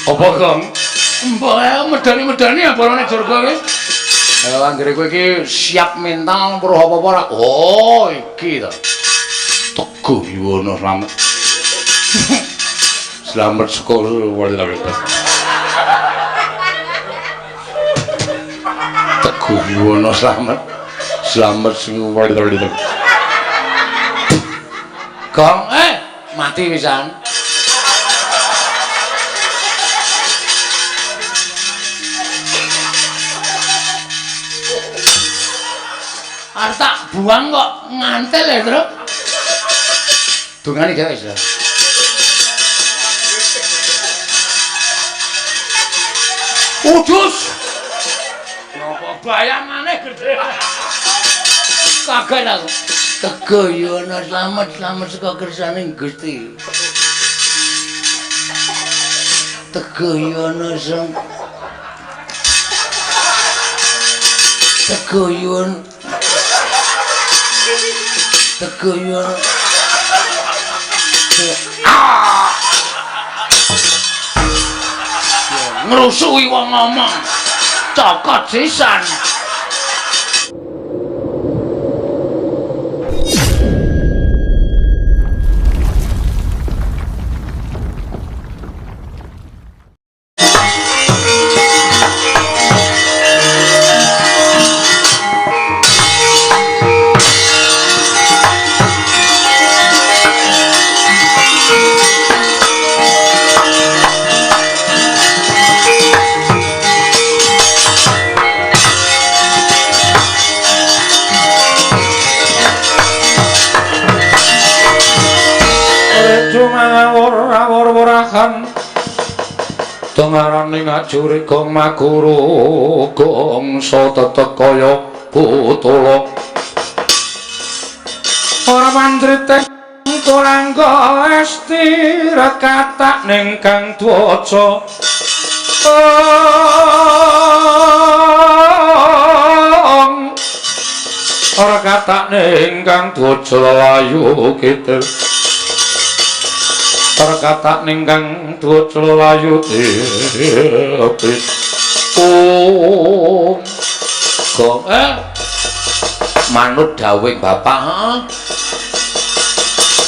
Apa, Gong? Mbok medani-medani ya bolone Durga iki. Ayo anggere kowe iki siap mental weruh apa-apa ora? Oh, iki to. Teguh Yuwana slamet. Slamet saka Teguh Yuwana slamet. Slamet sing Gong, mati pisan. Arep tak buang kok ngantel ya, Truk. Dungane gawe wis. Ujus. Napa bayangane gedhe. Kaget aku. Teguh Yuwana slamet, slamet saka kersane Gusti. Teguh Yuwana sang Teguh Yuwana Teguh Yuwana Ngrusuhi wong ngomong. Cokot sisan. Tengarane ngajuri gong maguru gongso tetek kaya butula ora mandrite kurangga esti rekatak ning kang dwaja ora katak ning kang dwaja layu kidul ora katak ning kang dwaja layu tipis. Om Gong manut dawuhing bapak, heeh.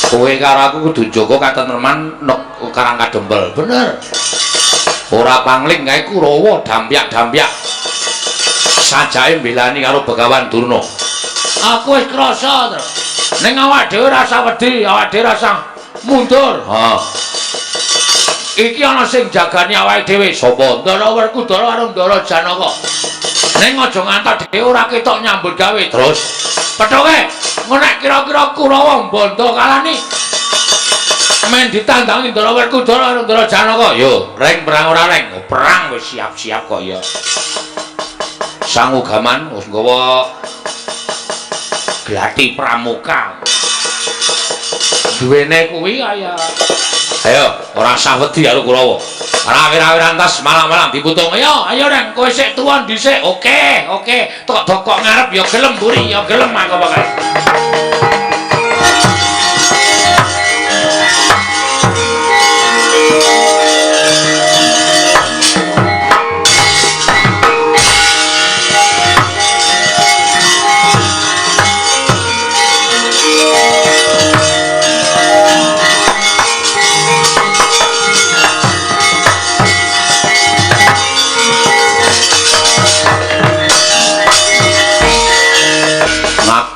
Kowe karo aku kudu njaga katentreman nek Karang Kadempel. Bener. Ora pangling kae Kurawa dampyak-dampyak. Sajake mbelani karo Begawan Durna. Aku wis krasa, Tru. Ning awak dhewe rasa wedi, awak dhewe rasa mundur. Ha. Iki ana sing jagani awake dhewe. Sapa? Ndara Werkudara karo Ndara Janaka. Ning aja ngantos dhewe ora ketok nyambut gawe. Terus pethoke nek kira-kira Kurawa mbondo kalani men ditandangi Ndara Werkudara karo Ndara Janaka. Yo, reng perang ora reng? Oh, perang wis siap-siap kok ya. Sangu gaman wis nggawa glati pramuka. Duwene kuwi kaya ayo, ora usah wedi karo Kurawa. Ora awir-awiran tas malam-malam diputung. Ayo, ayo Reng, kowe sik tuwa dhisik. Oke, oke. Tok dokok ngarep ya gelem mburi, ya gelem aku pokoke.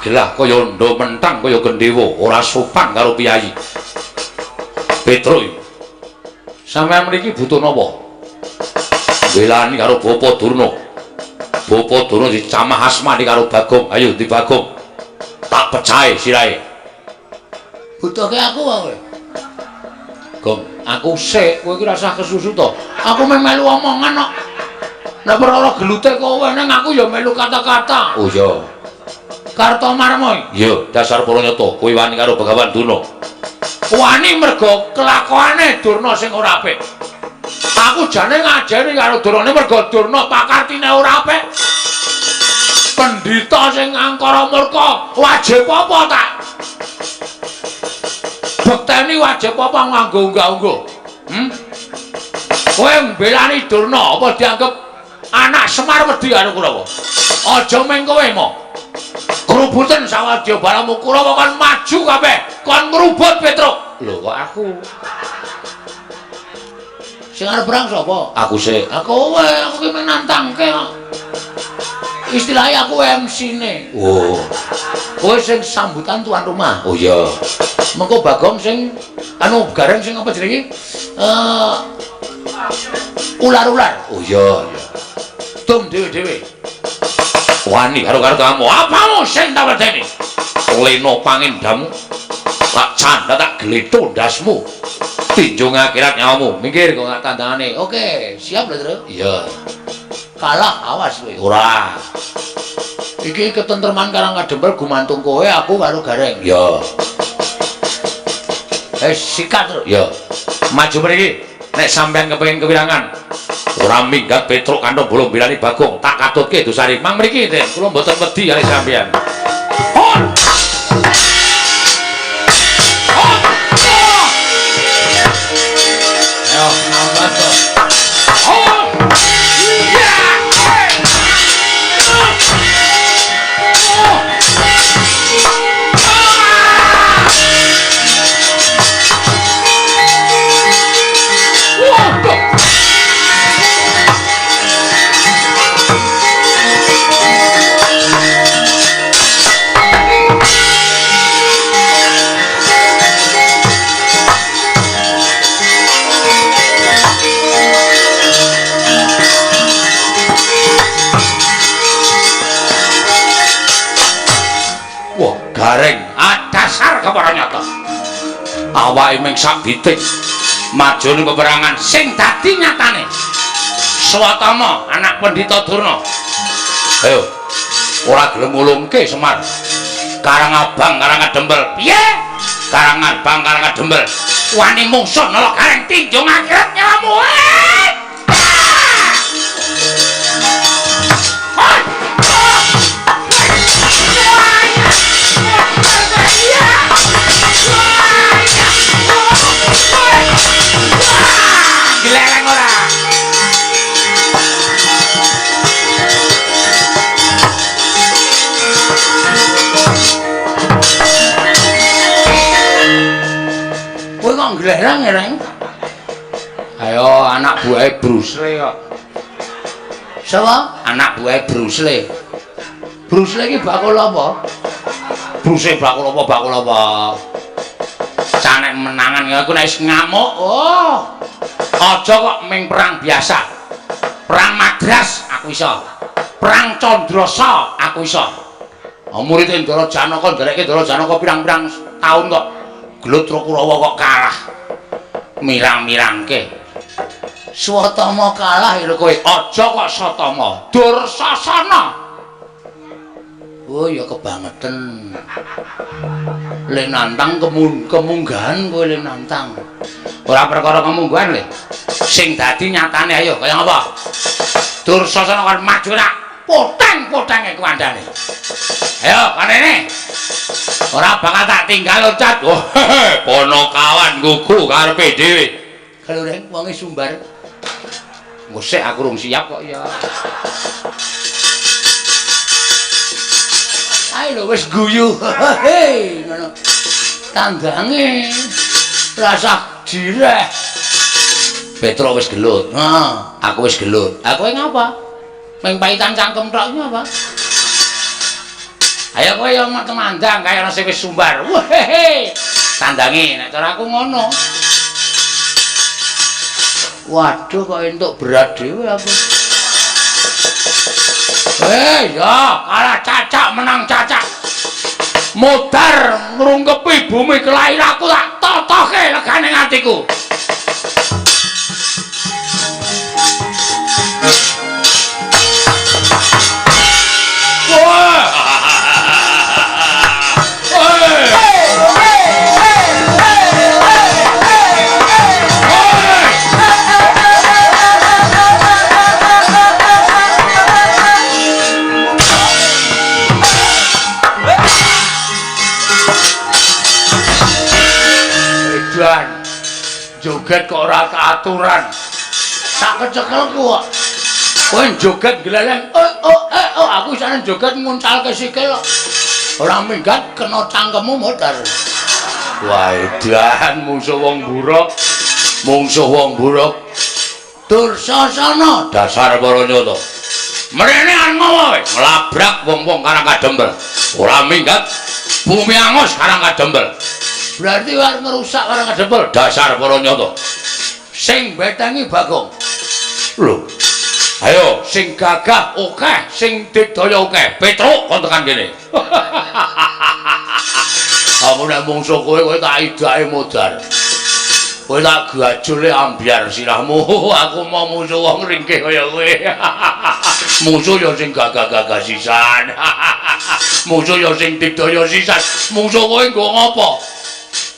Gelah kaya ndha mentang kaya gendhewa, ora sopan karo piyayi. Petruk, sampeyan mriki butuh napa? Mbelani karo Bapa Durna. Bapa Durna dicamah asmane karo Bagong. Ayo di Bagong. Tak pecahe sirahe. Butuhke aku wae. Gong, aku sik, kowe iki rasah kesusu to. Aku meh melu omongan kok. Nek perkara gelute kowe ning aku ya melu kata-kata. Oh iya. Kartomarma. Iya, dasar para nyata, kowe wani karo Begawan Durna. Wani mergo kelakuane Durna sing ora apik. Aku jane ngajari karo Durna mergo Durna pakartine ora apik. Pendhita sing angkara murka, wajib apa tak? Bekteni wajib apa nganggo unggah-ungguh? Kowe mbelani Durna apa dianggep anak Semar wedi karo Kurawa? Aja meng kowe mo. Grubuten sawadya balamu Kurawa kon maju kabeh, kon ngrubut Petruk. Lho kok aku? Sing arep perang sapa? Aku sik. Aku kowe, aku ki mung nantangke kok. Istilahnya aku MC-ne. Oh. Kowe sing sambutan tuan rumah. Oh iya. Mengko Bagong sing anu Gareng sing apa jenenge? Ular-ular. Oh iya, iya. Dum dhewe-dhewe. Wani karo karo kamu. Apamu sing tak wedeni? Leno pangendamu. Tak canda tak gletho ndasmu. Tinjung akhirat nyawamu. Minggir kok gak tandangane. Oke, siap lho, Tru. Iya. Kalah awas kowe. Ora. Iki ketentreman Karang Kadempel gumantung kowe, aku karo Gareng. Iya. Sikat, Tru. Iya. Maju mriki. Nek sampean kepengin kewirangan, ora minggat Petruk kanthi bolong bilani Bagong, tak katutke dosane. Mang mriki, Den. Kula mboten wedi kali sampean. Hon! Hon! Ayo, nambah to. Hon! Iya! Wah, Gareng, dasar kepara nyata. Awake ming sak bitik maju ning peperangan sing dadi nyatane. Swatama anak Pendhita Durna. Ayo, ora gelem ngulungke Semar. Karang Abang, Karang Kadempel. Piye? Karang Abang, Karang Kadempel. Wani mungsuh nolo Gareng tinjung akhirat nyawamu. Gelereng ora. Kowe kok glereng-gereng? Ayo anak buahe Bruce Lee kok. Sapa? Anak buahe Bruce Lee. Bruce Lee iki bakul apa? Bruce Lee bakul apa? Bakul apa? Canek menangan aku nek wis ngamuk. Oh. Aja kok ming perang biasa. Perang Madras aku iso. Perang Candrasa aku iso. Oh, murid Ndara Janaka nderekke Ndara Janaka pirang-pirang taun kok gelut karo Kurawa kok kalah. Mirang-mirangke. Swatama kalah ya kowe. Aja kok Satama. Dursasana. Oh ya kebangetan. Le nantang kemunggahan kowe le nantang. Ora perkara kemunggahan le. Sing dadi nyatane ayo kaya ngapa? Dursasana kon maju nak poteng-potenge kuandane. Ayo kon rene. Ora bakal tak tinggal loncat. Oh, ponokawan gugu karepe dhewe. Kelureng wonge sumbar. Ngosek aku rung siap kok ya. Ayo lho wis guyu. Hei ngono. Tandange rasah direh. Petro wis gelut. Heeh, aku wis gelut. Aku ngapa? Ming paitan cangkem tok ngapa? Ayo kowe yo temandang kaya ana sing wis sumbar. Wehehe. Tandange nek cara aku ngono. Waduh kok entuk berat dhewe aku. Ya, kalah cacak menang cacak. Modar ngrungkepi bumi kelahiranku tak totoke legane atiku. Wah. Joget kok ora aturan. Sak kecekelku kok. Kowe joget gleleng, oh eh oh aku isane joget nguncalke sikil kok. Ora minggat kena cangkemmu modar. Wah, edan mungsuh wong buruk. Mungsuh wong buruk. Dursasana dasar para nyata. Mrene arep ngowo kowe, nglabrak wong-wong Karang Kadempel. Ora minggat bumi angus Karang Kadempel. Berarti arep ngrusak Karang Kadempel dasar para nyata. Sing betengi Bagong. Lho. Ayo sing gagah akeh, sing digdaya akeh. Petruk kon tekan kene. Aku nek mungsuh kowe, kowe tak idake modar. Kowe tak gajule ambyar sirahmu. Aku mau musuh wong ringkih kaya kowe. Musuh ya sing gagah-gagah sisan. Musuh ya sing digdaya sisan. Musuh kowe nggo ngopo?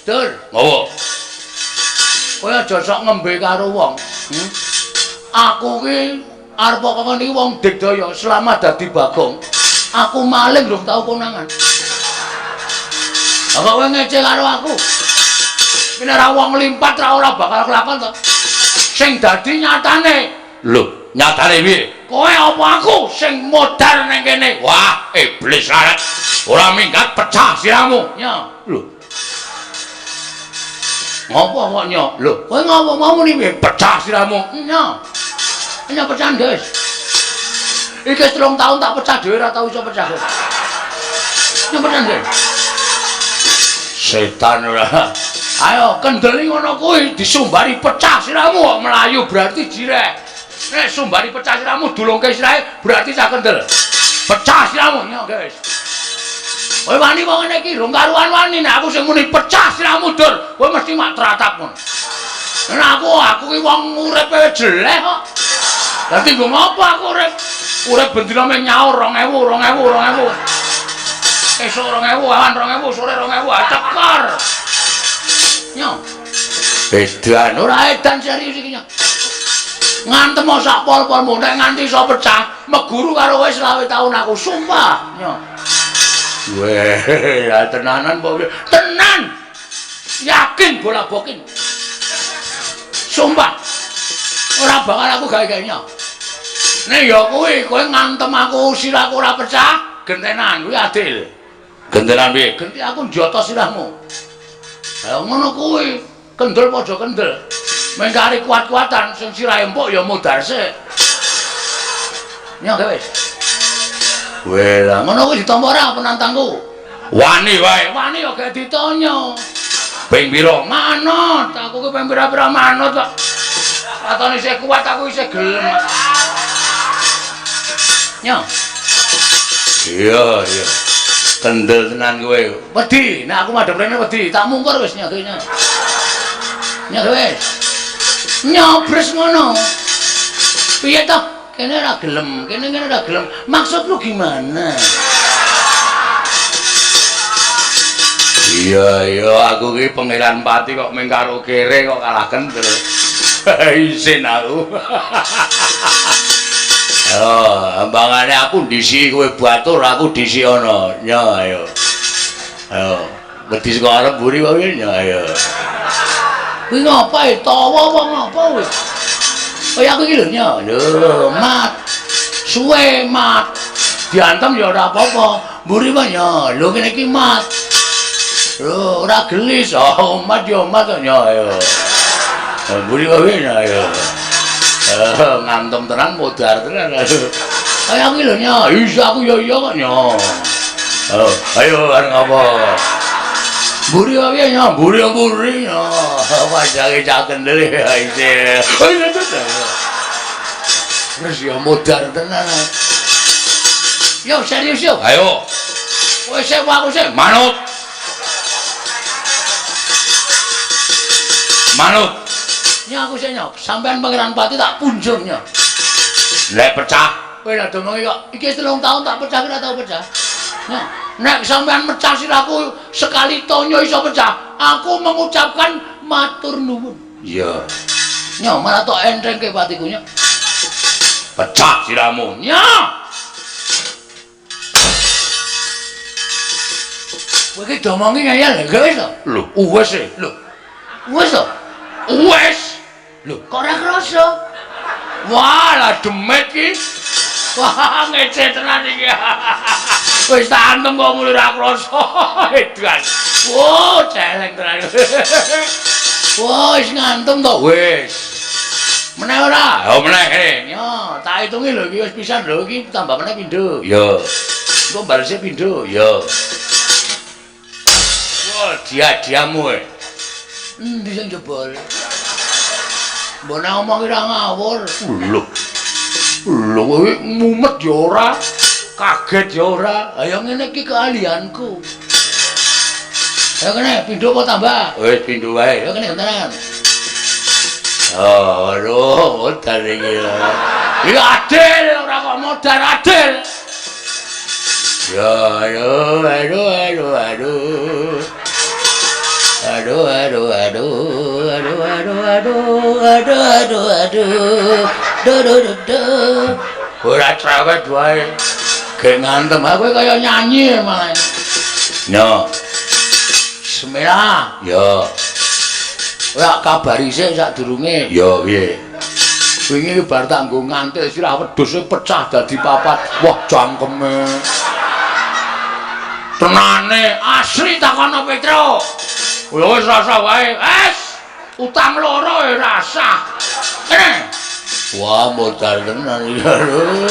Dur, ngopo? Kowe aja sok ngembe karo wong. Aku ki arep kok ngene iki wong digdaya selama dadi Bagong. Aku maling rung tau konangan. Lah kok kowe ngece karo aku? Iki nek ora wong limpat ra ora bakal kelakon to. Sing dadi nyatane. Lho, nyatane piye? Kowe apa aku sing modar ning kene? Wah, iblis larat. Ora minggat pecah sirahmu. Nya. Lho. Ngopo kok nya? Lho, kowe ngopo mau muni piye? Pecah sirahmu. Nya. Nya pecah, Guys. Iki 3 tahun tak pecah dhewe ora tau iso pecah. Nya pecah, Guys. Setan ora. Ayo kendeli ngono kuwi disumbari pecah sirahmu kok mlayu berarti jireh. Nek sumbari pecah sirahmu dulungke sirahe berarti cah kendel. Pecah sirahmu nya, Guys. Kowe wani kok ngene iki rong karuan wani nek aku sing muni pecah sirahmu dur, kowe mesti mak tratap ngono. Nek aku ki wong uripe jelek kok. Dadi nggo ngopo aku urip? Urip bendina mung nyaur 2000 2000 2000. Esuk 2000, awan 2000, sore 2000, cekor. Nyo. Edan ora edan serius iki nyo. Ngantem sak pol-polmu nek nganti iso pecah, meguru karo kowe 25 taun aku sumpah. Nyo. Weh, ya tenanan apa piye? Tenan. Yakin bola bokin. Sumpah. Ora bakal aku gawe-gawe nyo. Nek ya kuwi kowe ngantem aku sirahku ora pecah, gentenan kuwi adil. Gentenan piye? Genti aku njoto sirahmu. Ha ngono kuwi, kendel padha kendel. Mengkari kuat-kuatan sing sirahe empuk ya modar sik. Nyo wis. Weh, lah ngono kuwi ditampa ora penantangku? Wani wae, wani ya gak ditanya. Ping pira? Manut, aku ki ping pira-pira manut kok. Atone isih kuat aku isih gelem. Nyo. Iya, iya. Kendel tenan kowe. Wedi, nek aku madhep rene wedi, tak mungkur wis nyo nyo. Nyo wis. Nyobres ngono. Piye toh? Kene ora gelem, kene kene ora gelem. Maksud lu gimana? Iya, iya, aku ki Pangeran Pati kok mung karo kere kok kalah kendel. Isin aku. Oh, ambangane aku ndisi kowe batur, aku ndisi ana. Nyo, ayo. Ayo, wedi saka arep mburi wae nyo, ayo. Kuwi ngapa e? Tawa apa ngapa kowe? Kaya aku iki lho nyo. Lho, mat. Suwe mat. Diantem ya ora apa-apa. Mburi wae nyo. Lho kene iki mat. Lho, ora gelis. Oh, mat ya mat nyo, ayo. Mburi wae nyo, ayo. Ngantem tenan modar tenan. Kaya aku lho nyo, isa aku ya iya kok nyo. Ayo arep ngapa? Mburi wae nyo, mburi-mburi nyo. Wajake cah kendel ya isih. Terus ya modar tenan. Yo serius yo. Ayo. Kowe sik aku sik manut. Manut. Nyo aku sik nyo, sampean Pangeran Pati tak punjung nyo. Nek pecah, kowe lha domongi kok. Iki wis 3 tahun tak pecah ora tau pecah. Nyo, nek sampean mecah sirahku sekali tonyo iso pecah, aku mengucapkan matur nuwun. Iya. Nyo, malah tok entengke patiku nyo. Pecah sirahmu. Nyo. Kowe iki domongi ngeyel lha wis to? Lho, wis e. Lho. Wis to? Wis. Lho, kok ora krasa? Wah, lah demit iki. Wah, ngece tenan iki. Wis tak antem kok mulih ora krasa. Edan. Wah, celeng tenan. Wah, wis ngantem to wis. Meneh ora? Ya meneh kene. Yo, tak hitungi lho iki wis pisan lho iki tambah meneh pindho. Ya. Engko balese pindho. Ya. Wah, dia-diamu e. Endi sing jebol? Mbok nek omong ora ngawur. Lho. Lho kowe mumet ya ora, kaget ya ora. Ha ya ngene iki keahlianku. Ya kene pindho apa tambah? Wis pindho wae. Ya kene gentenan. Oh, aduh, modar iki. Iki adil ora kok modar adil. Ya, aduh, aduh, aduh, aduh. Aduh, aduh, aduh, aduh, aduh, aduh, aduh, aduh, aduh, duh, duh, duh, duh. Ora cerewet wae. Gek ngantem aku kaya nyanyi malah. Yo. Bismillah. Yo. Ora kabari sik sadurunge. Yo piye? Wingi bar tak nggo ngantil sirah wedhuse pecah dadi papat. Wah, cangkeme. Tenane asli takono Petro. Ya wis rasa wae. Wes, utang loro ya rasah. Kene. Wah, modal tenan iki. Aduh.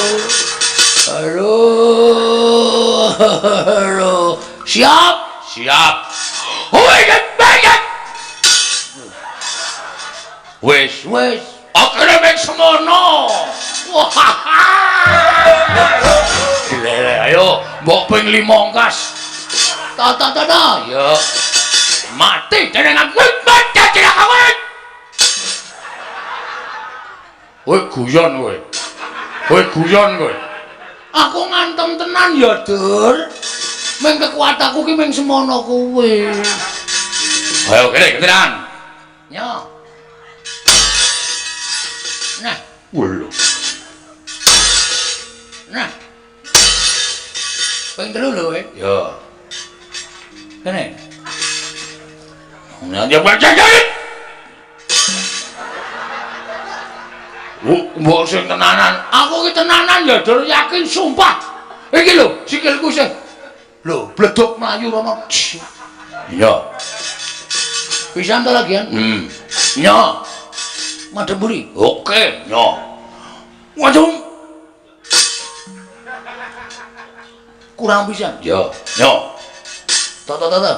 Aduh. Aduh. Siap? Siap. Wis, wis, wis. Akhire mek semono. Wah. Lele, ayo mbok ping 5 ongkas. Ta ta ta ta. Ya. Mati dening aku mati dening aku. Kowe guyon kowe. Kowe guyon kowe. Aku ngantem tenan ya, Dur. Ming kekuatanku ki ming semono kuwi. Ayo kene tenan. Yo. Nah, lho. Nah. Ping 3 lho kowe. Ya. Kene. Nah, dia baca jahit. Mbok sing tenanan. Aku ki tenanan ya, Dur, yakin sumpah. Iki lho, sikilku sing lho, bleduk mlayu rono. Iya. Pisan to lagian? Iya. Madhep mburi. Oke, yo. Waduh. Kurang pisan. Yo, yo. To to to to.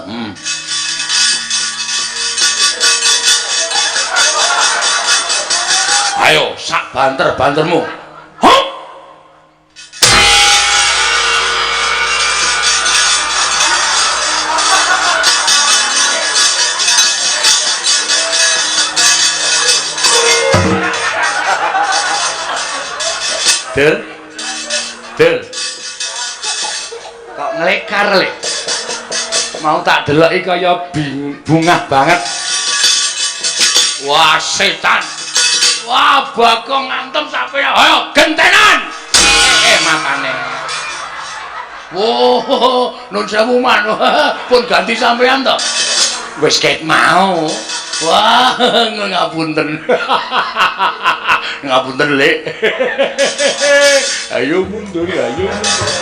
Ayo, sak banter-bantermu. Hop. Del. Del. Kok nglekar le. Mau tak deloki kaya bungah banget. Wah, setan. Wah, Bagong ngantem sampe. Ayo gentenan. Makane. Woh, nun sewu man. Pun ganti sampean to. Wis ket mau. Wah, ngapunten. Ngapunten, Lek. Ayo mundur, ayo mundur.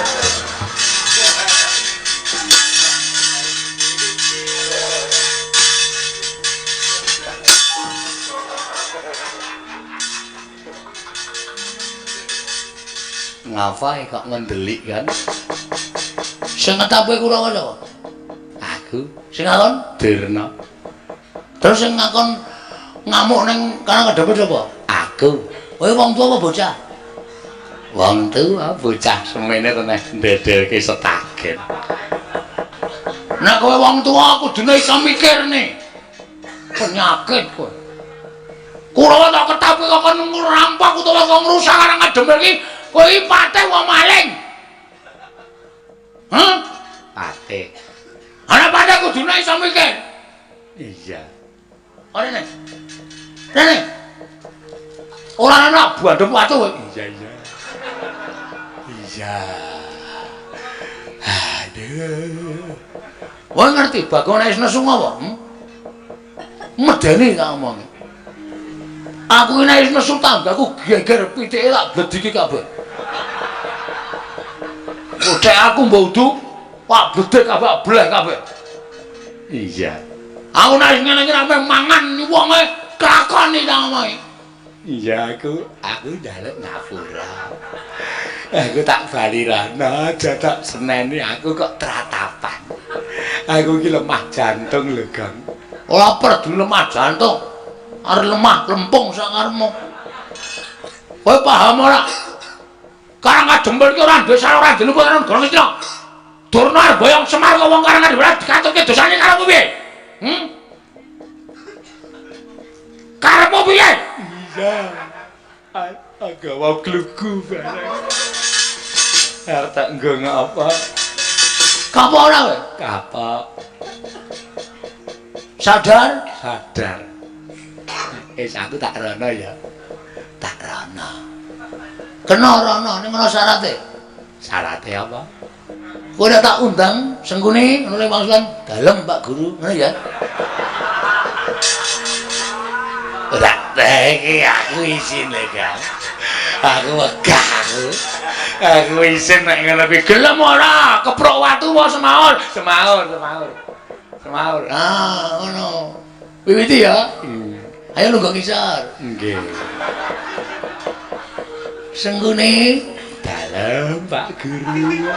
Ngapae kok ngendelik kan? Sing ngetape Kurawa sapa? Aku. Sing ngakon Dirna. Terus sing ngakon ngamuk ning kana kadepe sapa? Aku. Kowe wong tuwa apa bocah? Wong tuwa, bocah semene to neh ndedelke setagen. Nek kowe wong tuwa kudune iso mikirne. Penyakit kowe. Kurawa tak ketapi kok kon ngrampok utawa kok ngrusak karang ngademel iki. Kowe iki patih wong maling. Hah? Patih. Ana patih kudune iso mikir. Iya. Ora rene. Rene. Ora ana bandhem watu kowe. Iya, iya. Iya. Aduh. Kowe ngerti Bagong nek nesu apa? Medeni tak omongi. Aku iki nek nesu tanggaku geger pitike tak blediki kabeh. Kothek aku mbok udu, tak bledek kabeh, bleh kabeh. Iya. Aku nek ngene iki rame mangan wonge kelakon iki tak omongi. Iya, aku njaluk ngapura. Aku tak bali rono, aja tak seneni aku kok tratapan. Aku iki lemah jantung lho, Gong. Ora perlu lemah jantung. Arep lemah lempung sakarepmu. Kowe paham ora? Karang Kajempel iki ora duwe salah ora duwe luput karo negara Ngastina. Durna arep boyong Semar kok wong Karang Kajempel dikaturke dosane karepmu piye? Hmm? Karepmu piye? Iya. Agawa glugu bareng. Arep tak nggo ngapa? Kapok ora kowe? Kapok. Sadar? Sadar. Wis aku tak rono ya. Tak rono. Kena rono ning ana syarate. Syarate apa? Kowe nek tak undang Sengkuni ngono le wangsulan dalem Pak Guru, ngono ya. Ora iki aku isin lho, Kang. Aku wegah aku. Aku isin nek ngono kuwi. Gelem ora? Keprok watu apa semaur? Semaur, semaur. Semaur. Ah, ngono. Wiwiti ya. Ayo lungguh ngisor. Nggih. Sengkuni dalem Pak Guru.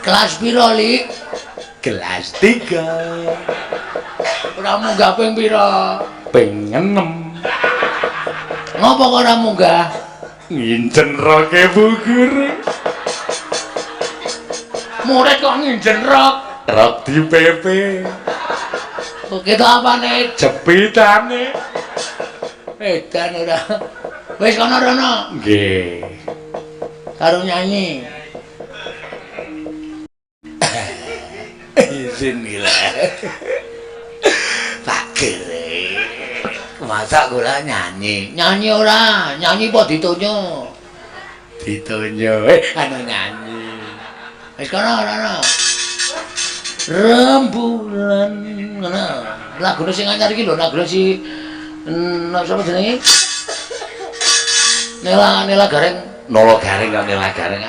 Kelas piro, Lik? Kelas 3. Ora munggah ping pira? Ping 6. Ngopo kok ora munggah? Nginjen roke Bu Guru. Murid kok nginjen rok? Rok di PP. Kok ketok apane? Jepitane. Edan ora. Wis kono rono. Nggih. Karo nyanyi. Izin gila. Pak Guru. Masa kula nyanyi? Nyanyi ora? Nyanyi apa ditonyo? Ditonyo. Anu nyanyi. Wis kono rono. Rembulan ngono. Lagune sing anyar iki lho, lagune si sapa jenenge? Nela Nela Gareng. Nolo Gareng kok Nela Gareng.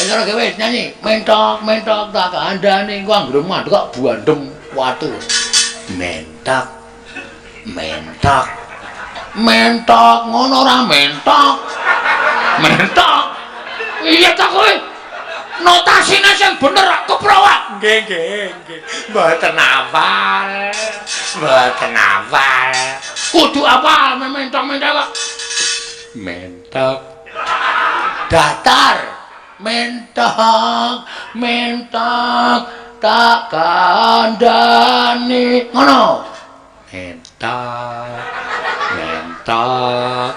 Wis ora gawe nyanyi. Mentok mentok tak kandhane engko anggere mandek kok buandem watu. Mentok mentok mentok ngono ora mentok. Mentok. Iya ta kowe? Notasine sing bener keprowak. Nggih nggih nggih. Mboten hafal. Mboten hafal. Kudu hafal mentok-mentok kok. Mentok. Datar. Mentok, mentok tak kandhane. Ngono. Mentok. Mentok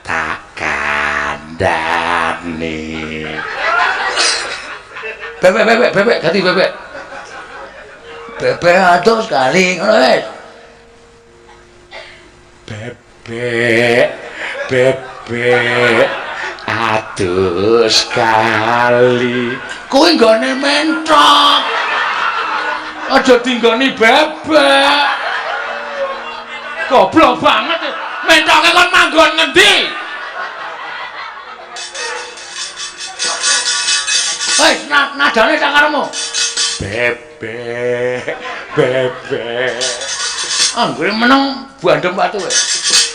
tak kandhane. Bebek bebek bebek ganti bebek. Bebek aduh sekali ngono wis. Bebek bebek aduh sekali. Kuwi nggone mentok. Aja dinggoni bebek. Goblok banget. Mentoke kon manggon ngendi? Wes, nadane sak karepmu. Bebek, bebek. Anggere meneng bandem watu kowe.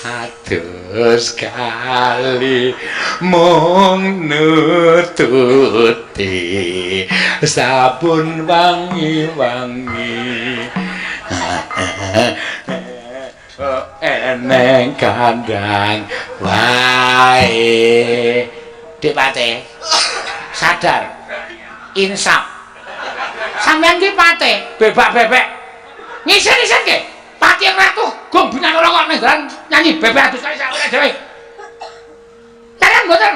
Aduh sekali mung nututi sabun wangi-wangi. Eneng kandang wae. Dik Pate. Sadar. Insaf. Sampeyan ki Pate, bebak-bebek. Ngisin-isin ki. Pati Ratu Gong Binanara kok ning dalan nyanyi bebek adus kali sak dhewe. Kalian mboten?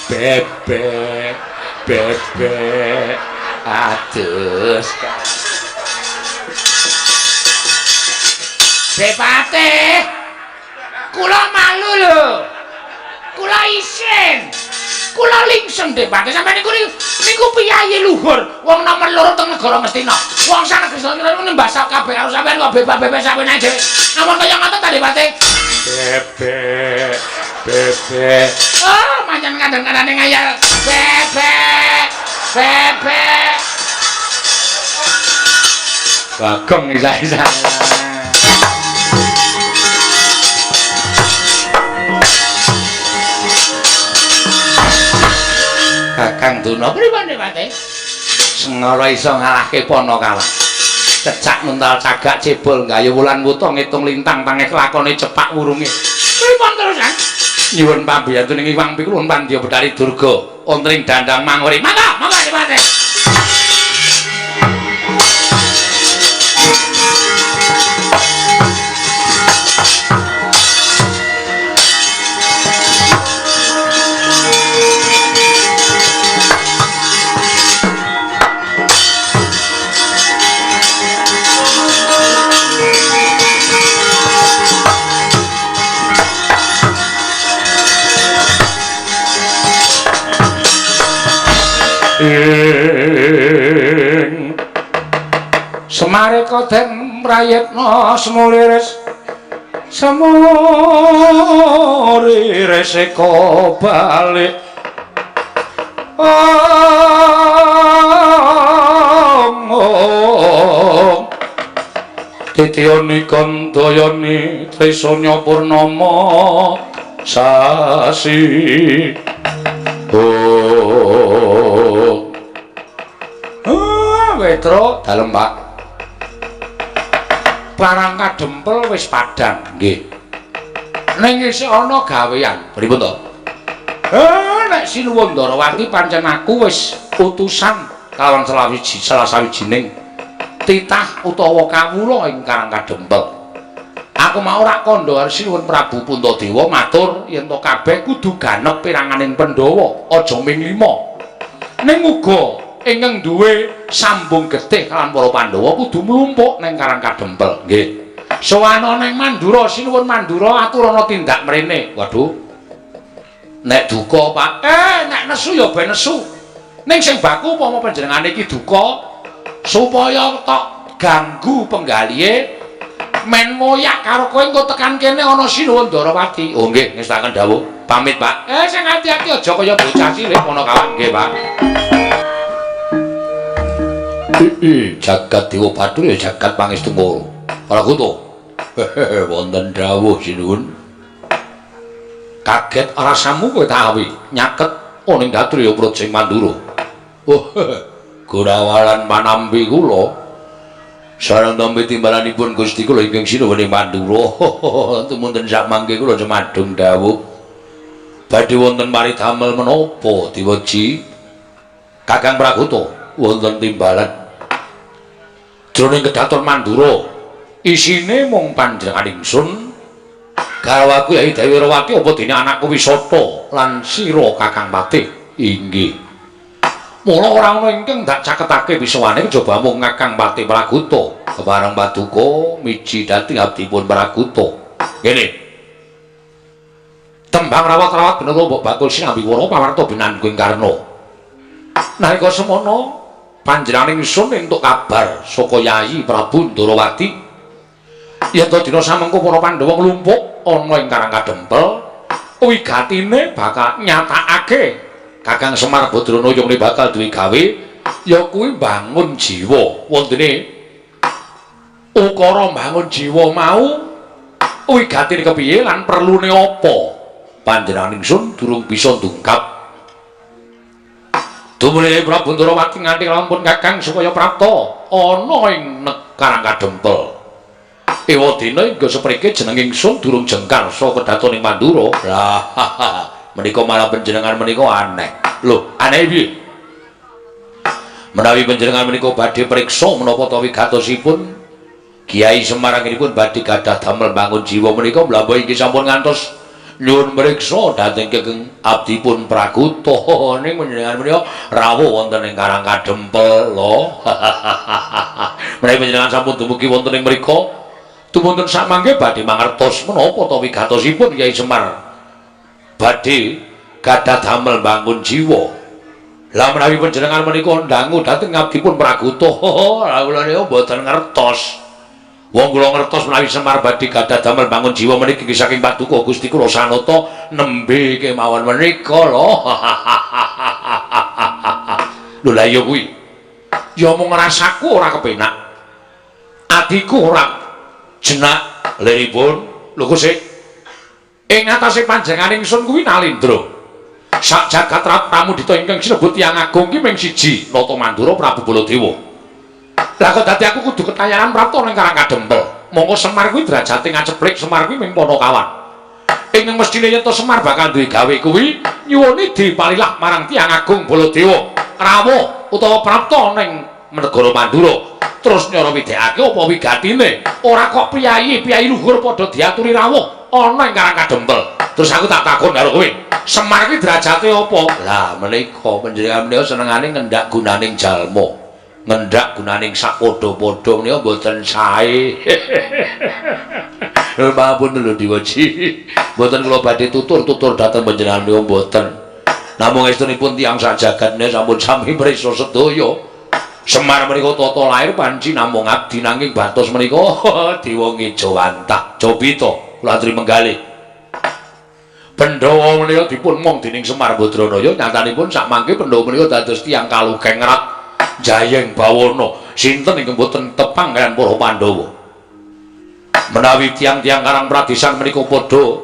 Bebek, bebek adus. Bepate. Kula malu lho. Kula isin. Kula lingsem Depati. Sampeyan niku niku piyayi luhur, wong nomor loro teng negara Ngastina. Wong sak negara niku nembasal kabeh karo sampeyan kok bebas-bebas sampeyan dhewe. Ampun kaya ngoten ta Depati? Bebek, bebek. Oh, pancen kandhan-kandhane ngayal. Bebek, bebek. Bagong isa-isa. Kakang Durna pripun Depati? Sengara iso ngalahke Panakawan. Cecak nuntal cagak cebol gayu wulan wuta ngitung lintang pangeh lakone cepak wurunge. Pripun terusan? Nyuwun pambiyantu ning Iwang Pikulun Pandya Betari Durga wonten ing Dandang Mangori. Mangga, mangga Depati. Semareka den prayitna semuriris semuriris eka balik om titiyani kandayani trisanya purnama sasi. Oh, Petro dalem Pak. Parang kadempel wis padhang nggih. Ning isih ana gawean. Pripun to? Nek Sinuwun Ndarawati pancen aku wis utusan kalawan salah sawijining titah utawa kawula ing Karang Kadempel. Aku mau rak kandha karo Sinuwun Prabu Puntadewa matur yen to kabeh kudu ganep piranganing Pandhawa, aja ming lima. Ning uga ingkang duwe sambung getih kalawan para Pandhawa kudu mlumpuk ning Karang Kadempel. Nggih. Sowana ning Mandura, Sinuwun Mandura aturana tindak mrene. Waduh. Nek duka, Pak. Nek nesu ya ben nesu. Ning sing baku upama panjenengane iki duka supaya tok ganggu penggalihe men ngoyak karo kowe engko tekan kene ana Sinuwun Ndarawati. Oh nggih, ngestaken dawuh. Pamit, Pak. Sing ati-ati aja kaya bocah cilik Panakawan. Nggih, Pak. Jagat Dewa Bathara ya jagat pangestu Ngoro. Prakuta. Wonten dawuh sinuwun. Kaget rasamu kowe tawi nyaket ning Datriya Projeng Mandura. Oh, gorawalan panampi kula. Sareng tampi timbalanipun Gusti kula ingkang sinuwun ing Mandura. Tumunten sak mangke kula cemadung dawuh. Badhe wonten paridamel menapa diweji? Kakang Prakuta wonten timbalan. Jroning kedaton Mandura isine mung panjenengan ingsun garwaku Yai Dewi Rawati apa dene anakku Wisata lan sira Kakang Patih. Inggih. Mula ora ana ingkang dak caketake pisawane kejaba mung Kakang Patih Praguta. Kepareng paduka miji dhateng abdipun Praguta. Ngene. Tembang rawat-rawat bener mbok bakul sinambi wara pawarta binanggung ing Karna. Nalika semono panjenengan ingsun entuk kabar saka Yayi Prabu Ndarawati yen to dina samengko para Pandhawa nglumpuk ana ing Karang Kadempel wigatine bakal nyatakake Kakang Semar Badrana yang bakal duwe gawe ya kuwi mbangun jiwa. Wontene ukara mbangun jiwa mau wigatine kepiye lan perlune apa panjenengan ingsun durung bisa ndungkap. Tumrap Prabu Ndarawati nganti lampun Kakang supaya prapta ana ing Karang Kadempel. Ewadene hingga seprike jeneng ingsun durung jengkar saka kedaton ing Mandura. Lah, menika malah panjenengan menika aneh. Lho, aneh piye? Menawi panjenengan menika badhe priksa menapa ta wigatosipun Kiai Semar anggenipun badhe gadah damel bangun jiwa menika mlamba inggih sampun ngantos nyuwun mriksa dhateng kekeng abdipun Praguta. Ning panjenengan menika rawuh wonten ing Karang Kadempel lho. Menawi panjenengan sampun dumugi wonten ing mriku tumunten samangke badhe mangertos menapa ta wigatosipun Kyai Semar badhe gadah damel bangun jiwa. Lah menawi panjenengan menika ndangu dhateng ngabdipun Praguta, lha kula niku mboten ngertos. Wong kula ngertos menawi Semar badhe gadah damel bangun jiwa meniki nggih saking paduka Gusti kula Sanata nembe kemawon menika lho. Lho lah iya kuwi. Ya mung rasaku ora kepenak. Atiku ora jenak liripun. Lho kok sik ing atase panjenengan ingsun kuwi Nalindra. Sak jagat pramudita ingkang sinebut tiyang agung ki mung siji, Nata Mandura Prabu Baladewa. Lah kok dadi aku kudu ketayanan prapta ning Karang Kadempel. Monggo Semar kuwi derajate ngaceplik, Semar kuwi mung panakawan. Ing mestine yen to Semar bakal duwe gawe kuwi nyuwuni dipalilah marang tiyang agung Baladewa, rawuh utawa prapta ning negara Mandura. Terus nyara widekake apa wigatine? Ora kok priyayi-priyayi luhur padha diaturi rawuh ana ing Karang Kadempel. Terus aku tak takon karo kowe, Semar kuwi derajate apa? Lah menika panjenengan menika senengane ngendak gunaning jalma. Ngendak gunaning sak padha-padha menika mboten sae. Lho mampun lho Diwaji. Mboten kula badhe tutur-tutur dhateng panjenengan menika mboten. Namung estunipun tiyang sak jagat menika sampun sami prisa sedaya. Semar menika tata lair panci namung abdi nanging batos menika dewa ngejawantah. Jobita kula aturi menggalih. Pandhawa menika dipun mong dening Semar Badranaya, nyatanipun sakmangke Pandhawa menika dados tiyang kalukengrat jayeng bawana. Sinten ingkang boten tepang kaliyan para Pandhawa? Menawi tiyang-tiyang Karang Pradesan menika padha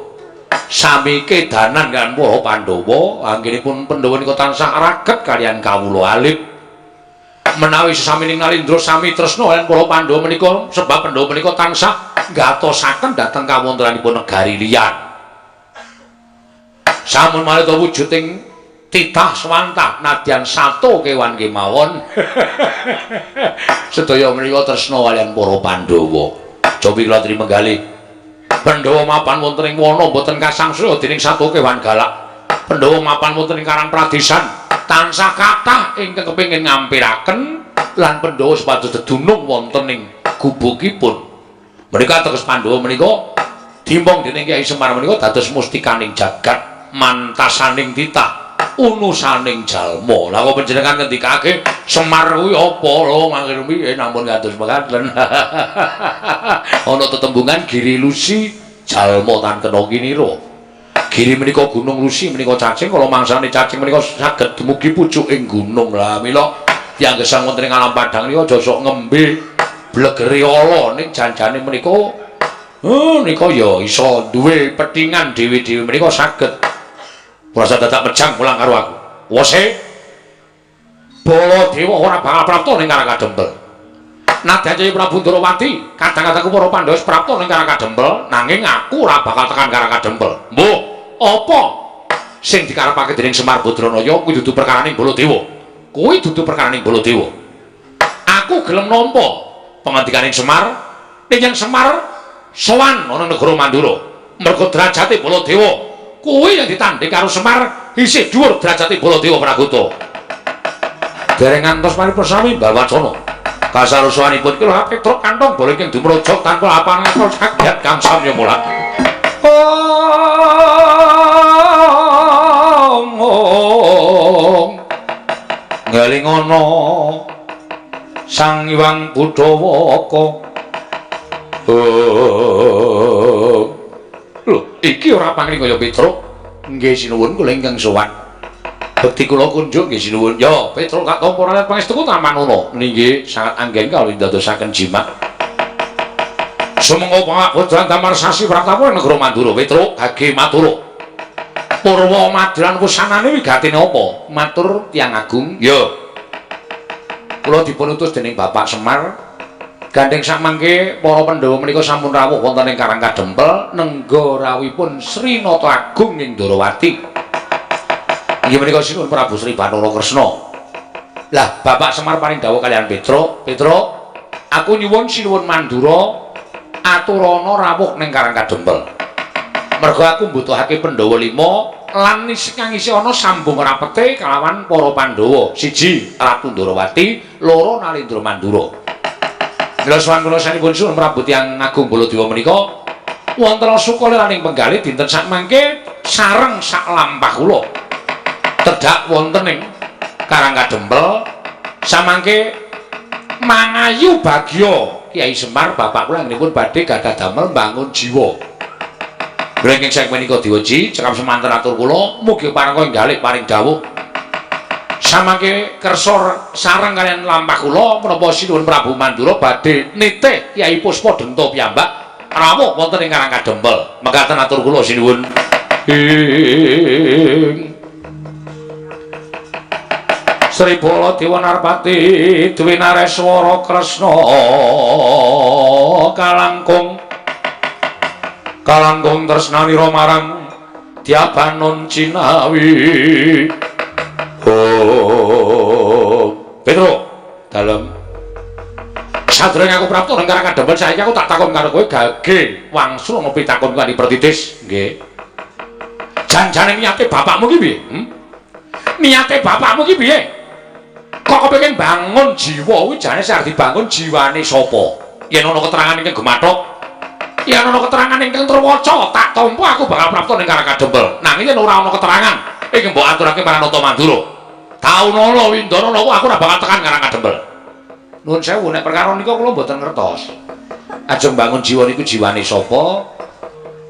sami kedanan kaliyan para Pandhawa, anggenipun Pandhawa menika tansah raket kaliyan kawula alit. Menawi sesamining Nalindra sami tresna kaliyan para Pandhawa menika, sebab Pandhawa menika tansah gatosaken dhateng kawontenanipun negari liyan. Sampun manita wujuding titah swantah nadyan sato kewan kemawon. Sedaya menika tresna kaliyan para Pandhawa. Cobi kula aturi menggalih. Pandhawa mapan wonten ing wana boten kasangsaya dening sato kewan galak. Pandhawa mapan wonten ing Karang Pradesan tansah kathah ingkang kepengin ngampiraken lan Pandhawa supados dedunung wonten ing gubukipun. Menika teges Pandhawa menika dimong dening Kyai Semar menika dados mustikaning jagat, mantasaning titah, unusaning jalma. Lah kok panjenengan ngendikake Semar kuwi apa lho mangke piye namun kados mekaten. Ana tetembungan Giri Lusi jalma tan kena kinira. Giri menika gunung, Lusi menika cacing, kala mangsane cacing menika saged dumugi pucuking gunung. Lah mila tiyang gesang wonten ing alam padhang nika aja sok ngembe blegere ala ning janjane menika nika ya iso duwe petingan dhewe-dhewe menika saged. Ora dadak mejang mulang karo aku. Wose Baladewa ora bakal prapta ning Karang Kadempel. Nadyan Jaya Prabu Ndrawati, kadang-kadang para Pandhawa wis prapta ning Karang Kadempel, nanging aku ora bakal tekan Karang Kadempel. Mbuh, apa sing dikarepake dening Semar Badranaya kuwi dudu perkaraning Baladewa. Kuwi dudu perkaraning Baladewa. Aku gelem nampa pangandikaning Semar, ning yen Semar sowan ana negara Mandura, mergo derajate Baladewa kuwi yang ditandhing karo Semar isih dhuwur derajate Baladewa Pragoto. Dereng ngantos paripurna mbawacana. Kasarusanipun kula Petruk kantong bola ingkang dumrojok tanpa apan ngatur kaget kang samya mulat. Ong ong ngelingono Sang Hyang Budawaka. Lho, iki ora pangling kaya Petruk. Nggih sinuwun kula ingkang sowan. Bekti kula kunjuk nggih sinuwun. Ya, Petruk tak tampa rakyat pangestuku tamanono. Nggih, sangat anggen kawula ndadosaken jimat. Sumangga pangabodhan damar sasi pratawa negara Mandura. Petruk gage matur. Purwa madran wusanane wigatine apa? Matur tiyang agung. Ya. Kula dipun utus dening Bapak Semar. Gandheng sakmangke para Pandhawa menika sampun rawuh wonten ing Karang Kadempel nengga rawuhipun Sri Nata Agung ing Ndrawati. Inggih menika sinuwun Prabu Sri Bathara Kresna. Lah Bapak Semar paring dawuh kaliyan Petruk, "Petruk, aku nyuwun sinuwun Mandura aturana rawuh ning Karang Kadempel. Mergo aku mbutuhake Pandhawa 5 lan kang isih ana sambung rapete kalawan para Pandhawa. Siji Ratu Ndrawati, loro Nalendra Mandura." Mila sowan kula sanipun suwun Prabu Tiyang Agung Baladewa menika wonten sukaliraning penggalih dinten sakmangke sareng sak lampah kula. Tedhak wonten ing Karang Kadempel samangke mangayu bagya Kyai Semar bapak kula anggenipun badhe gadah damel mbangun jiwa. Mrenging saking menika diweji cekap semanten atur kula mugi parengga inggalih paring dawuh. Samangke kersa sareng kaliyan lampah kula menapa Sinuwun Prabu Mandura badhe nitih Kyai Puspa Denta piyambak rawuh wonten ing Karang Kadempel. Mekaten atur kula sinuwun. Ing Sri Baladewa Narpati Dwi Nareswara Kresna kalangkung kalangkung tresnanira marang Dyabanon Cinawi. Oh, Petro, dalem sadurunge aku prapta nang Karang Kadempel saiki aku tak takon karo kowe gage wangsul ana pitakon kanthi pertitis. Nggih. Janjane niate bapakmu ki piye? Niate bapakmu ki piye? Kok kepengin bangun jiwa kuwi jane sing arep dibangun jiwane sapa? Yen ana keterangan ingkang gumathok, yen ana keterangan ingkang terwaca, tak tampa aku bakal prapta ning Karang Kadempel. Nanging yen ora ana keterangan ingkang mbok aturake marang Nata Mandura, taunana windana aku ora bakal tekan Karang Kadempel. Nuwun sewu nek perkara nika kula mboten ngertos. Ajeng bangun jiwa niku jiwane sapa?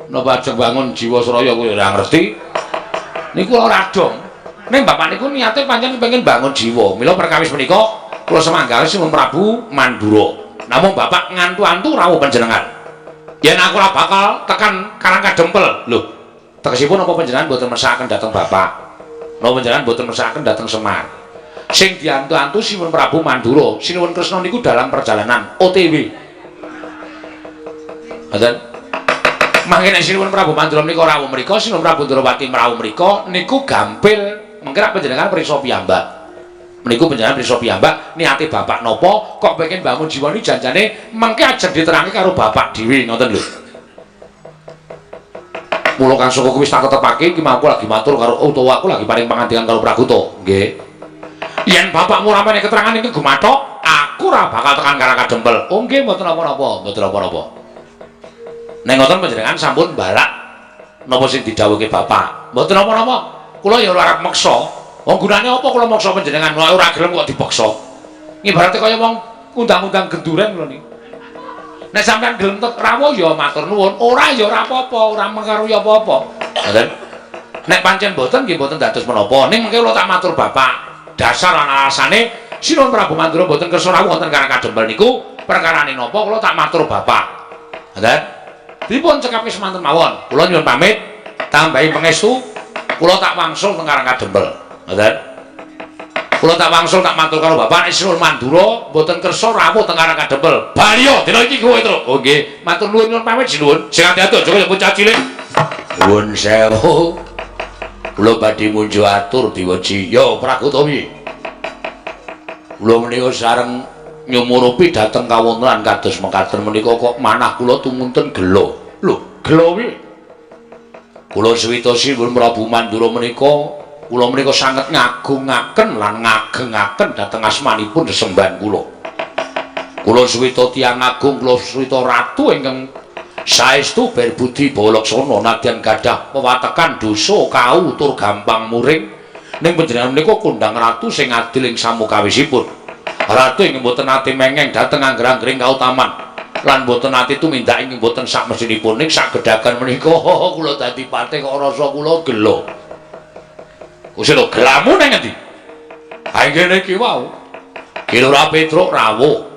Napa ajeng bangun jiwa Sraya kuwi ora ngerti. Niku ora dong. Ning bapak niku niate pancen pengen bangun jiwa. Mila perkawis menika kula semanggahe Sinuwun Prabu Mandura. Namung bapak ngantu-antu rawuh panjenengan. Yen aku ora bakal tekan Karang Kadempel. Lho, tegesipun apa panjenengan mboten mersakaken dhateng bapak? Napa panjenengan mboten mersakaken dhateng Semar? Sing diantu-antu Sinuwun Prabu Mandura, Sinuwun Kresna niku dalam perjalanan OTW. Ngoten. Mangke nek Sinuwun Prabu Mandura menika rawuh mriku, Sinuwun Prabu Ndrawati mrawuh mriku niku gampil mengke rak panjenengan prisa piyambak. Meniku panjenengan prisa piyambak niate bapak napa kok pengen bangun jiwa niki janjane mengke ajeng diterangke karo bapak dhewe ngoten lho. Mula Kang Saka kuwi wis tak tetepake iki mau aku lagi matur karo utawa aku lagi paring pangandikan karo Praguta. Nggih. Yen bapakmu ora menehi keterangan iki gumathok, aku ora bakal tekan Karang Kadempel. Oh nggih mboten napa-napa, mboten napa-napa. Nek ngoten panjenengan sampun balak napa sing didhawuhke bapak. Mboten napa-napa. Kula ya ora arep meksa. Wong gunane apa kula meksa panjenengan? Ora gelem kok dipeksa. Ibarate kaya wong undang-undang genduren lho niki. Nek sampean gelem tek rawuh ya matur nuwun, ora ya ora apa-apa, ora mengaruhi apa-apa. Ngoten. Nek pancen mboten nggih mboten dados menapa. Ning mengke kula tak matur bapak. Dasar lan alasane Sinuwun Prabu Mandura mboten kersa rawuh wonten Karang Kadempel niku perkarane napa kula tak matur bapak. Ngoten. Dipun cekapke semanten mawon. Kula nyuwun pamit, tambahi pangestu, kula tak wangsul teng Karang Kadempel. Ngoten. Kula tak wangsul tak matur karo bapak nek Sinuwun Mandura mboten kersa rawuh teng Karang Kadempel. Baliyo dina iki kowe, Truk. Oh nggih, matur nuwun nyuwun pamit sinuwun. Sing ati-ati aja kaya bocah cilik. Nuwun sewu. Kula badhe munjuk atur diweji. Yo Praguta piye? Kula menika sareng nyumurupi dhateng kawontenan kados mekaten menika kok manah kula tumunten gela. Lho, gela piye? Kula suwita Sinuwun Prabu Mandura menika kula menika sanget ngagungaken lan ngagengaken dhateng asmanipun sesembahan kula. Kula suwita tiyang agung, kula suwita ratu ingkang saestu berbudi bawa laksana nadyan gadah wewatekan dosa kau tur gampang muring ning panjenengan menika kondhang ratu sing adil ing samukawisipun. Ratu ingkang boten nate mengeng dhateng angger-anggering kautaman lan boten nate tumindak ingkang boten sakmestinipun ning sagedhagan menika kula dadi patih kok rasa kula gela. Kusila gelamu nang ngendi? Ha ngene iki wau. Ki Lurah Petruk rawuh.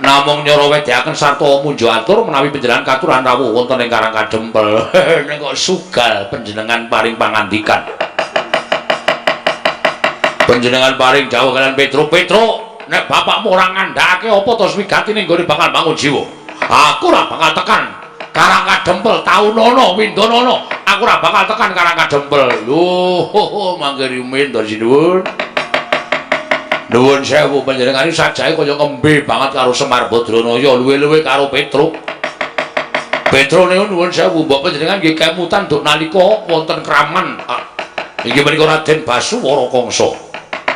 Namung nyara wedehaken sarta munjuk atur menawi panjenengan katuran rawuh wonten ing Karang Kadempel. Ning kok sugal panjenengan paring pangandikan. Panjenengan paring dawuh kaliyan Petruk, Petruk, nek bapakmu ora ngandhakake apa to swigatine nggone bakal bangun jiwa. Aku ora bakal tekan Karang Kadempel taunana windanana. Aku ora bakal tekan Karang Kadempel. Lho, mangke rumiyin to sinuwun. Nuwun sewu panjenengan iki sajake kaya ngembe banget karo Semar Badranaya, luwe-luwe karo Petruk. Petruk niku nuwun sewu, mbok panjenengan nggih kemutan duk nalika wonten kraman. Inggih menika Raden Basuwara Kangsa.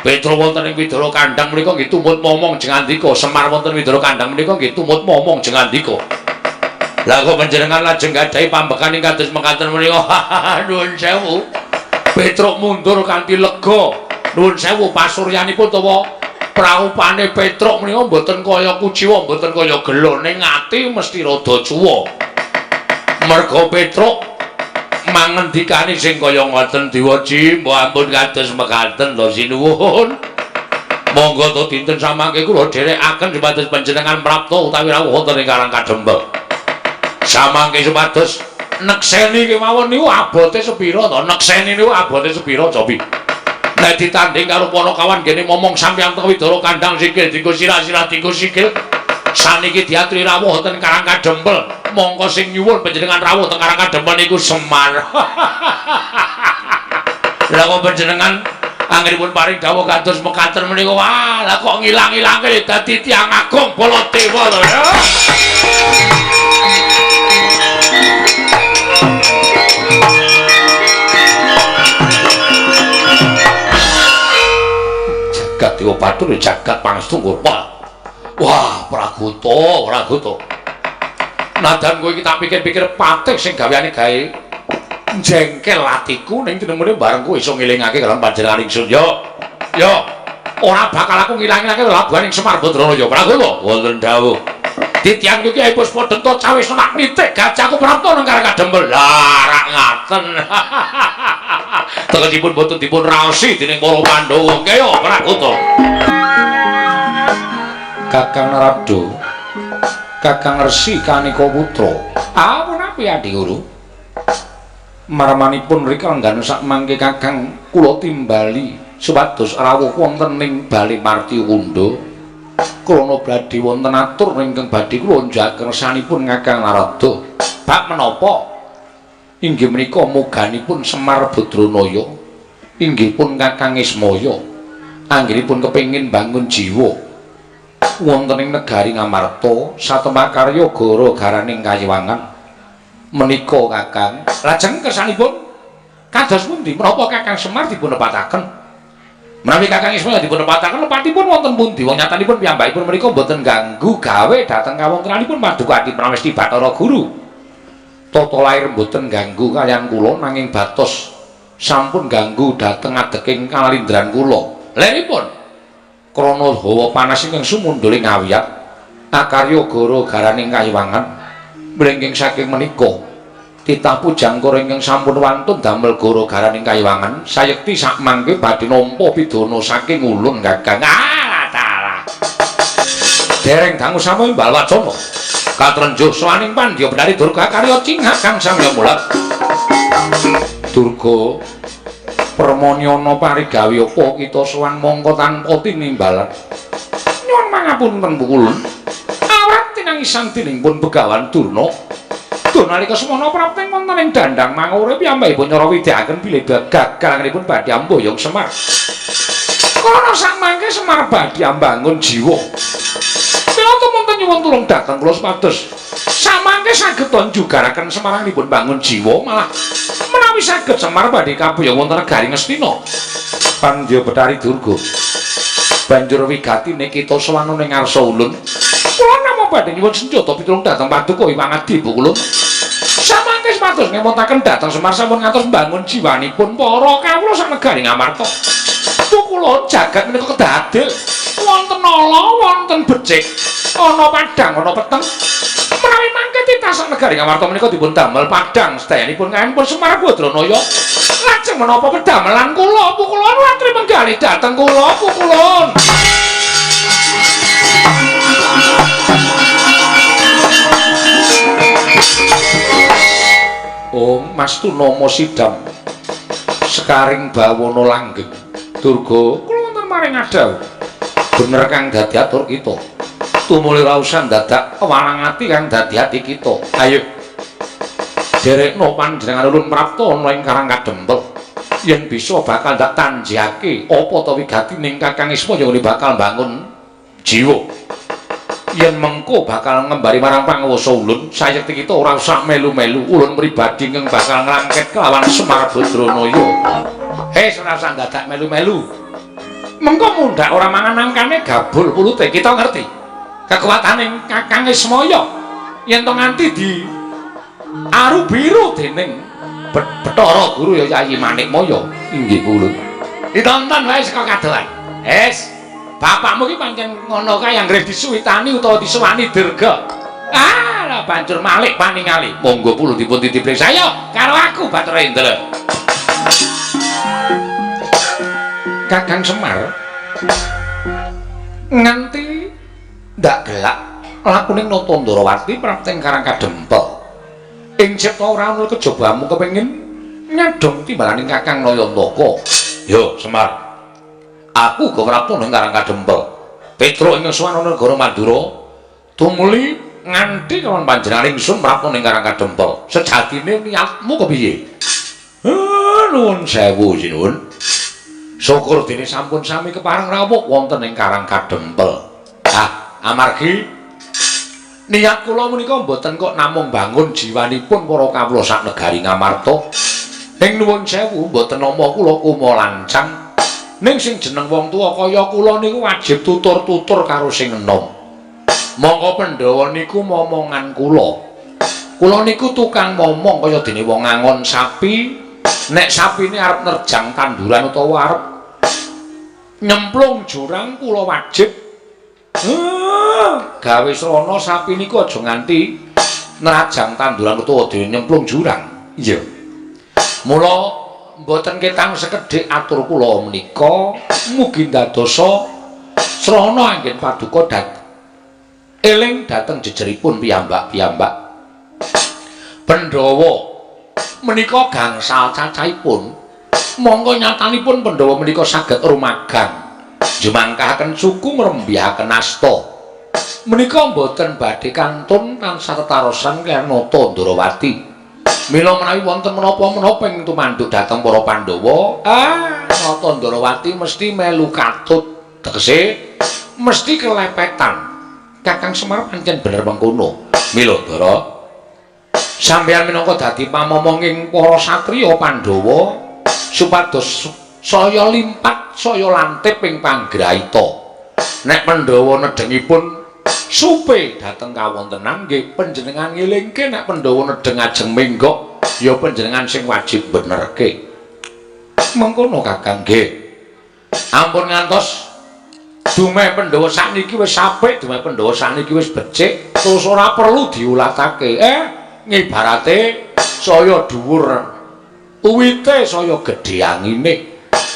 Petruk wonten ing Widara Kandhang menika nggih tumut momong jengandika, Semar wonten Widara Kandhang menika nggih tumut momong jengandika. Lah kok panjenengan lajeng gadhahi pambekan ing kados mekaten menika. Nuwun sewu. Petruk mundur kanthi lega. Nuwun sewu pasuryanipun utawa praupane Petruk menika mboten kaya kuciwa, mboten kaya gelo, ning ati mesti rada cuwa. Merga Petruk mangendikane sing kaya ngoten diwaji, mbok ampun kados mekaten to sinuwun. Monggo to dinten samangke kula dherekaken supados panjenengan prapta utawi rawuh wonten ing Karang Kadempel. Samangke supados nekseni kemawon niku abote sepira to? Nekseni niku abote sepira cobi? Nek ditanding karo Panakawan gene momong sampeyan teng Widara kandang sikil dienggo sirah-sirah dienggo sikil. Saniki diaturi rawuh wonten Karang Kadempel. Mongko sing nyuwun panjenengan rawuh teng Karang Kadempel niku Semar. Lah kok panjenengan anggenipun paring dawuh kados mekaten menika, wah lah kok ngilang-ilangke dadi tiyang agung Baladewa to ya. Jagat Dewa Bathara jagat pangestu. Wah. Wah, Pragoto, Pragoto. Nadan kowe iki tak pikir-pikir patih sing gaweane gawe jengkel atiku ning tinemune bareng kowe iso ngelingake karo panjenengan ingsun. Yo. Yo. Ora bakal aku ngilang-ilangke labuhan ing Semar Badranaya. Pragoto, wonten dawuh. Titiang iki ae Puspa Denta cawis nak nitik gajahku prapta nang Karang Kadempel. Lah, rak ngaten. Tegesipun boten dipun raosi dening para Pandhawa. Kaya Pragoto. Kakang Narada, Kakang Resi Kanika Putra. Ah, punapi Adi Guru? Marmanipun rika anggan sakmangke Kakang kula timbali supados rawuh wonten ing Bale Martiwanda. Krana badhe wonten atur ingkang badhe kula njak kersanipun Kakang Narada. Bab menapa? Inggih menika moganipun Semar Badranaya, inggih pun Kakang Ismaya. Anggenipun kepengin bangun jiwa wonten ing negari Ngamarta satemakarya gara garaning kayiwangan menika Kakang. Lajeng kersanipun kados pundi menapa Kakang Semar dipun nepataken? Menawi Kakang Ismaya dipun nepataken lepatipun wonten pundi? Wong nyatanipun piyambakipun menika mboten ganggu gawe dhateng kawontenanipun Paduka Adi Pramesti Bathara Guru. Tata lair mboten ganggu kaliyan kula nanging batos sampun ganggu dhateng adeking kalindran kula. Leripun krana hawa panas ingkang sumundhul ing awiyat akarya gara garaning kayiwangan mlengking saking menika titah pujangkara ingkang sampun wantun damel gara garaning kayiwangan sayekti sakmangke badhe nampa pidana saking ulun Kakang. Ah dalah dereng dangu sami imbal wacana katrenjuh sowaning pandya Benari Durga karya cingak kang samya mulat. Durga Permanyana parigawe apa kita sowan mongko tanpa tinimbalan. Nyuwun mangapunten Pukulun. Awrat tinangisan dening pun Begawan Durna. Durna nalika semana prapting wonten ing dandang mangure piyambakipun nyara widyaken bilih gagal anggenipun badhe amboyong Semar. Krana sakmangke Semar badhe ambangun jiwa. Mila tumunten nyuwun tulung dhateng kula supados samangke saged njugaraken Semaranipun bangun jiwa malah menawi saged Semar badhe kaboyong wonten negari Ngastina. Pandya Bathari Durga banjur wigatine kita sowan ning ngarsa ulun. Kula namung badhe nyuwun senjata pitulung dhateng Paduka Hyang Adi Pukulun. Samangke supados ngemotaken dhateng Semar sampun ngantos mbangun jiwanipun para kawula sak negari Ngamarta. Pukulun jagat menika kedah adil. Wonten ala, wonten becik, ana padhang, ana peteng. Menawi mangke titah sak negari Ngamarta menika dipun damel padhang sedayanipun kaenipun Semar Badranaya. Lajeng menapa pedamelan kula Pukulun watri menggalih dhateng kula Pukulun. Om Mas Tunama Sidam Sekaring bawana langgeng. Durga kula wonten maring adhawuh. Bener kang dadi atur kita. Tumuli rausan dadak walang ati kang dadi ati kita. Ayo derekno panjenengan ulun prapta ana ing Karang Kadempel. Yen bisa bakal ndak tanjihake apa ta wigatining Kakang Ismaya ngene bakal bangun jiwa. Yen mengko bakal ngembari marang panguwasa ulun, sayekti kita ora usah melu-melu. Ulun pribadi ingkang bakal nglangket kelawan Semar Badranaya. Ora usah dadak melu-melu. Mengko mundhak ora mangan angkane gabul pulute. Kita ngerti kekuatane Kakang Ismaya yen to nganti di aru biru dening Bathara Guru ya Yayi Manikmaya. Inggih kula. Ditonton wae saka kadohan. Wis, bapakmu ki pancen ngono kae anggere disuwitani utawa disuwani dirga. Ah, lah banjur malik paningali. Monggo pulun dipun titip saya karo aku Bathara Indra. Kakang Semar nganti ndak gelak lakuning Nata Ndrawati prapteng Karang Kadempel. Ing cipta ora ana kejabamu kepengin nyadong timbalaning Kakang Nayantaka. Yo Semar, aku uga prapta ning Karang Kadempel. Petruk ing sowan ana negara Madura tumuli nganti kawan panjenengan ingsun prapta ning Karang Kadempel. Sejatine niatmu kepiye? Nuwun sewu sinuwun. Syukur dene sampun sami kepareng rawuh wonten ing Karang Kadempel. Ah, amargi niat kula menika mboten kok namung bangun jiwanipun para kawula sak negari Ngamarta. Ning nuwun sewu mboten nama kula kumalancang. Ning sing jeneng wong tuwa kaya kula niku wajib tutur-tutur karo sing enom. Mongko Pandhawa niku momongan kula. Kula niku tukang momong kaya dene wong ngangon sapi. Nek sapine arep nerjang tanduran utawa arep nyemplung jurang kula wajib gawe srana sapi niku aja nganti nerajang tanduran utawa dene nyemplung jurang. Iya. Mula mboten ketang sekedhik atur kula menika mugi ndadosa srana anggen paduka eling dhateng jejeripun piyambak-piyambak. Pandhawa menika gangsal cacahipun, mongko nyatanipun Pandhawa menika saged rumagang jumangkahaken suku ngrembyahaken asta. Menika mboten badhe kantun tansah tetarosan kaliyan Nata Ndrawati. Mila menawi wonten menapa-menapa ing tumanduk dhateng para Pandhawa, Nata Ndrawati mesti melu katut, tegese mesti kelepetan. Kakang Semar pancen bener mengkono. Mila Ndara, sampeyan minangka dadi pamomonging para satriya Pandhawa supados saya limpat saya lantip ing panggraita. Nek Pandhawa nedhengipun supe dhateng kawontenan nggih panjenengan ngelingke, nek Pandhawa nedheng ajeng menggok ya panjenengan sing wajib benerke. Mengkono Kakang nggih. Ampun ngantos dumeh Pandhawa sakniki wis apik, dumeh Pandhawa sakniki wis becik, terus ora perlu diulatake. Ngibarate saya dhuwur uwite saya gedhe angine.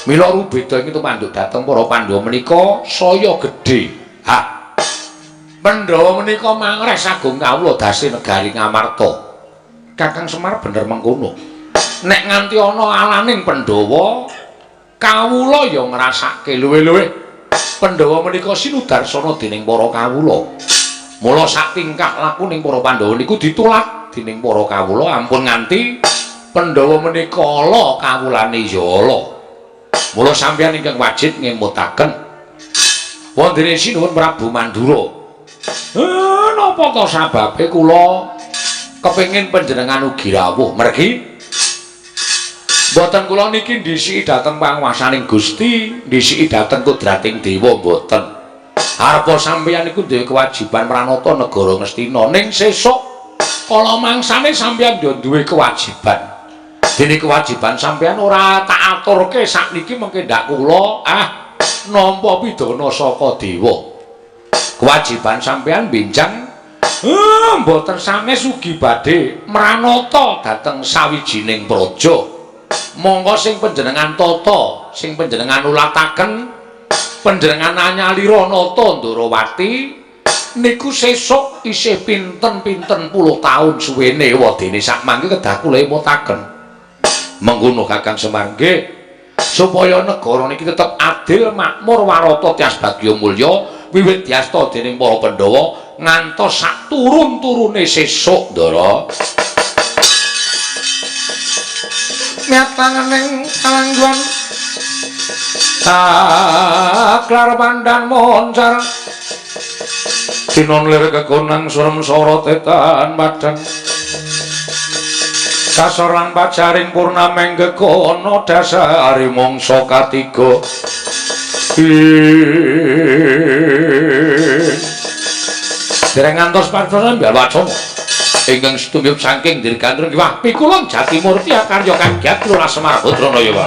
Mila rubeda ing tumanduk dhateng para Pandhawa menika saya gedhe. Ha. Pandhawa menika mangres agung kawula dase negari Ngamarta. Kakang Semar bener mengkono. Nek nganti ana alaning Pandhawa, kawula ya ngrasake luwih-luwih Pandhawa menika sinudarsana dening para kawula. Mula sak tingkah lakuning para Pandhawa niku ditulat dening para kawula, ampun nganti Pandhawa menika ala kawulane ya ala. Mula sampeyan ingkang wajib ngemutaken wondene sinuwun Prabu Mandura. Napa to sababe kula kepengin panjenengan ugi rawuh? Mergi mboten kula niki ndhisiki dhateng panguwasaning Gusti, ndhisiki dhateng kudrating dewa mboten. Arepa sampeyan niku duwe kewajiban mranata negara Ngastina, ning sesuk kala mangsane sampeyan yo duwe kewajiban. Dene kewajiban sampeyan ora tak aturke sakniki mengke ndak kula nampa pidana saka dewa. Kewajiban sampeyan benjang mboten sanes ugi badhe mranata dhateng sawijining praja. Monggo sing panjenengan tata, sing panjenengan ulataken, panjenengan anyalira Nata Ndrawati niku sesuk isih pinten-pinten puluh taun suwene wadene sakmangke kedah kula emutaken. Mengkono Kakang Semar nggih, supaya negara niki tetep adil, makmur, warata, tias bagya mulya wiwit diasta dening para Pandhawa ngantos sak turun-turune sesuk Ndara. Miatangening kalangguan taklar pandan moncar tinon lir kekonang surem sorot etan padang kasor lan pajaring purnameng gegono dasari mangsa katiga. Dereng ngantos pancana mbal wacana. Ingkang setumiyup saking Dirgantara Wah Pikulun Jatimurti akarya kagiat Lurah Semar Badranaya.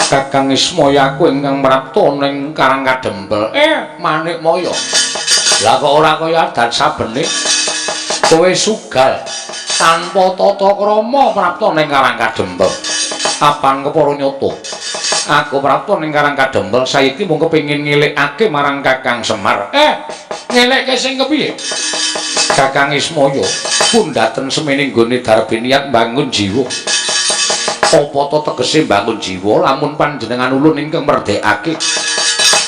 Kakang Ismaya aku ingkang mrapta ning Karang Kadempel. Manikmaya. Lah kok ora kaya adat sabene kowe sugal tanpa tata krama prapta ning Karang Kadempel. Apan kepara nyata? Aku prapta ning Karang Kadempel saiki mung kepengin ngelikake marang Kakang Semar. Ngelikke sing kepiye? Kakang Ismaya pundhaten semene nggone darbe niat mbangun jiwa. Apa to tegese mbangun jiwa lamun panjenengan ulun ingkang merdekake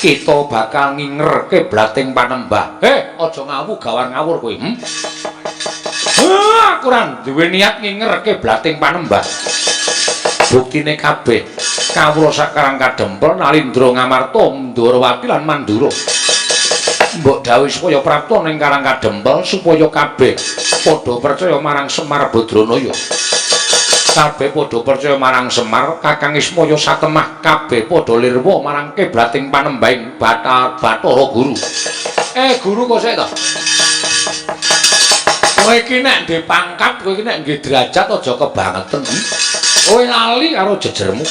kita bakal nginger kiblating panembah. Aja ngawu gawar ngawur kowe. Aku ora duwe niat nginger kiblating panembah. Buktine kabeh kawula sak Karang Kadempel Nalindra Ngamarta Ndorowati lan Mandura. Mbok dawuh supaya prapta ning Karang Kadempel supaya kabeh padha percaya marang Semar Badranaya. Kabeh padha percaya marang Semar, Kakang Ismaya satemah kabeh padha lirwa marang kiblating panembahing Bathara Guru. Guru kok sik to? Kowe iki nek ndek pangkat, kowe iki nek nggih derajat aja kebangeten. Kowe lali karo jejermu.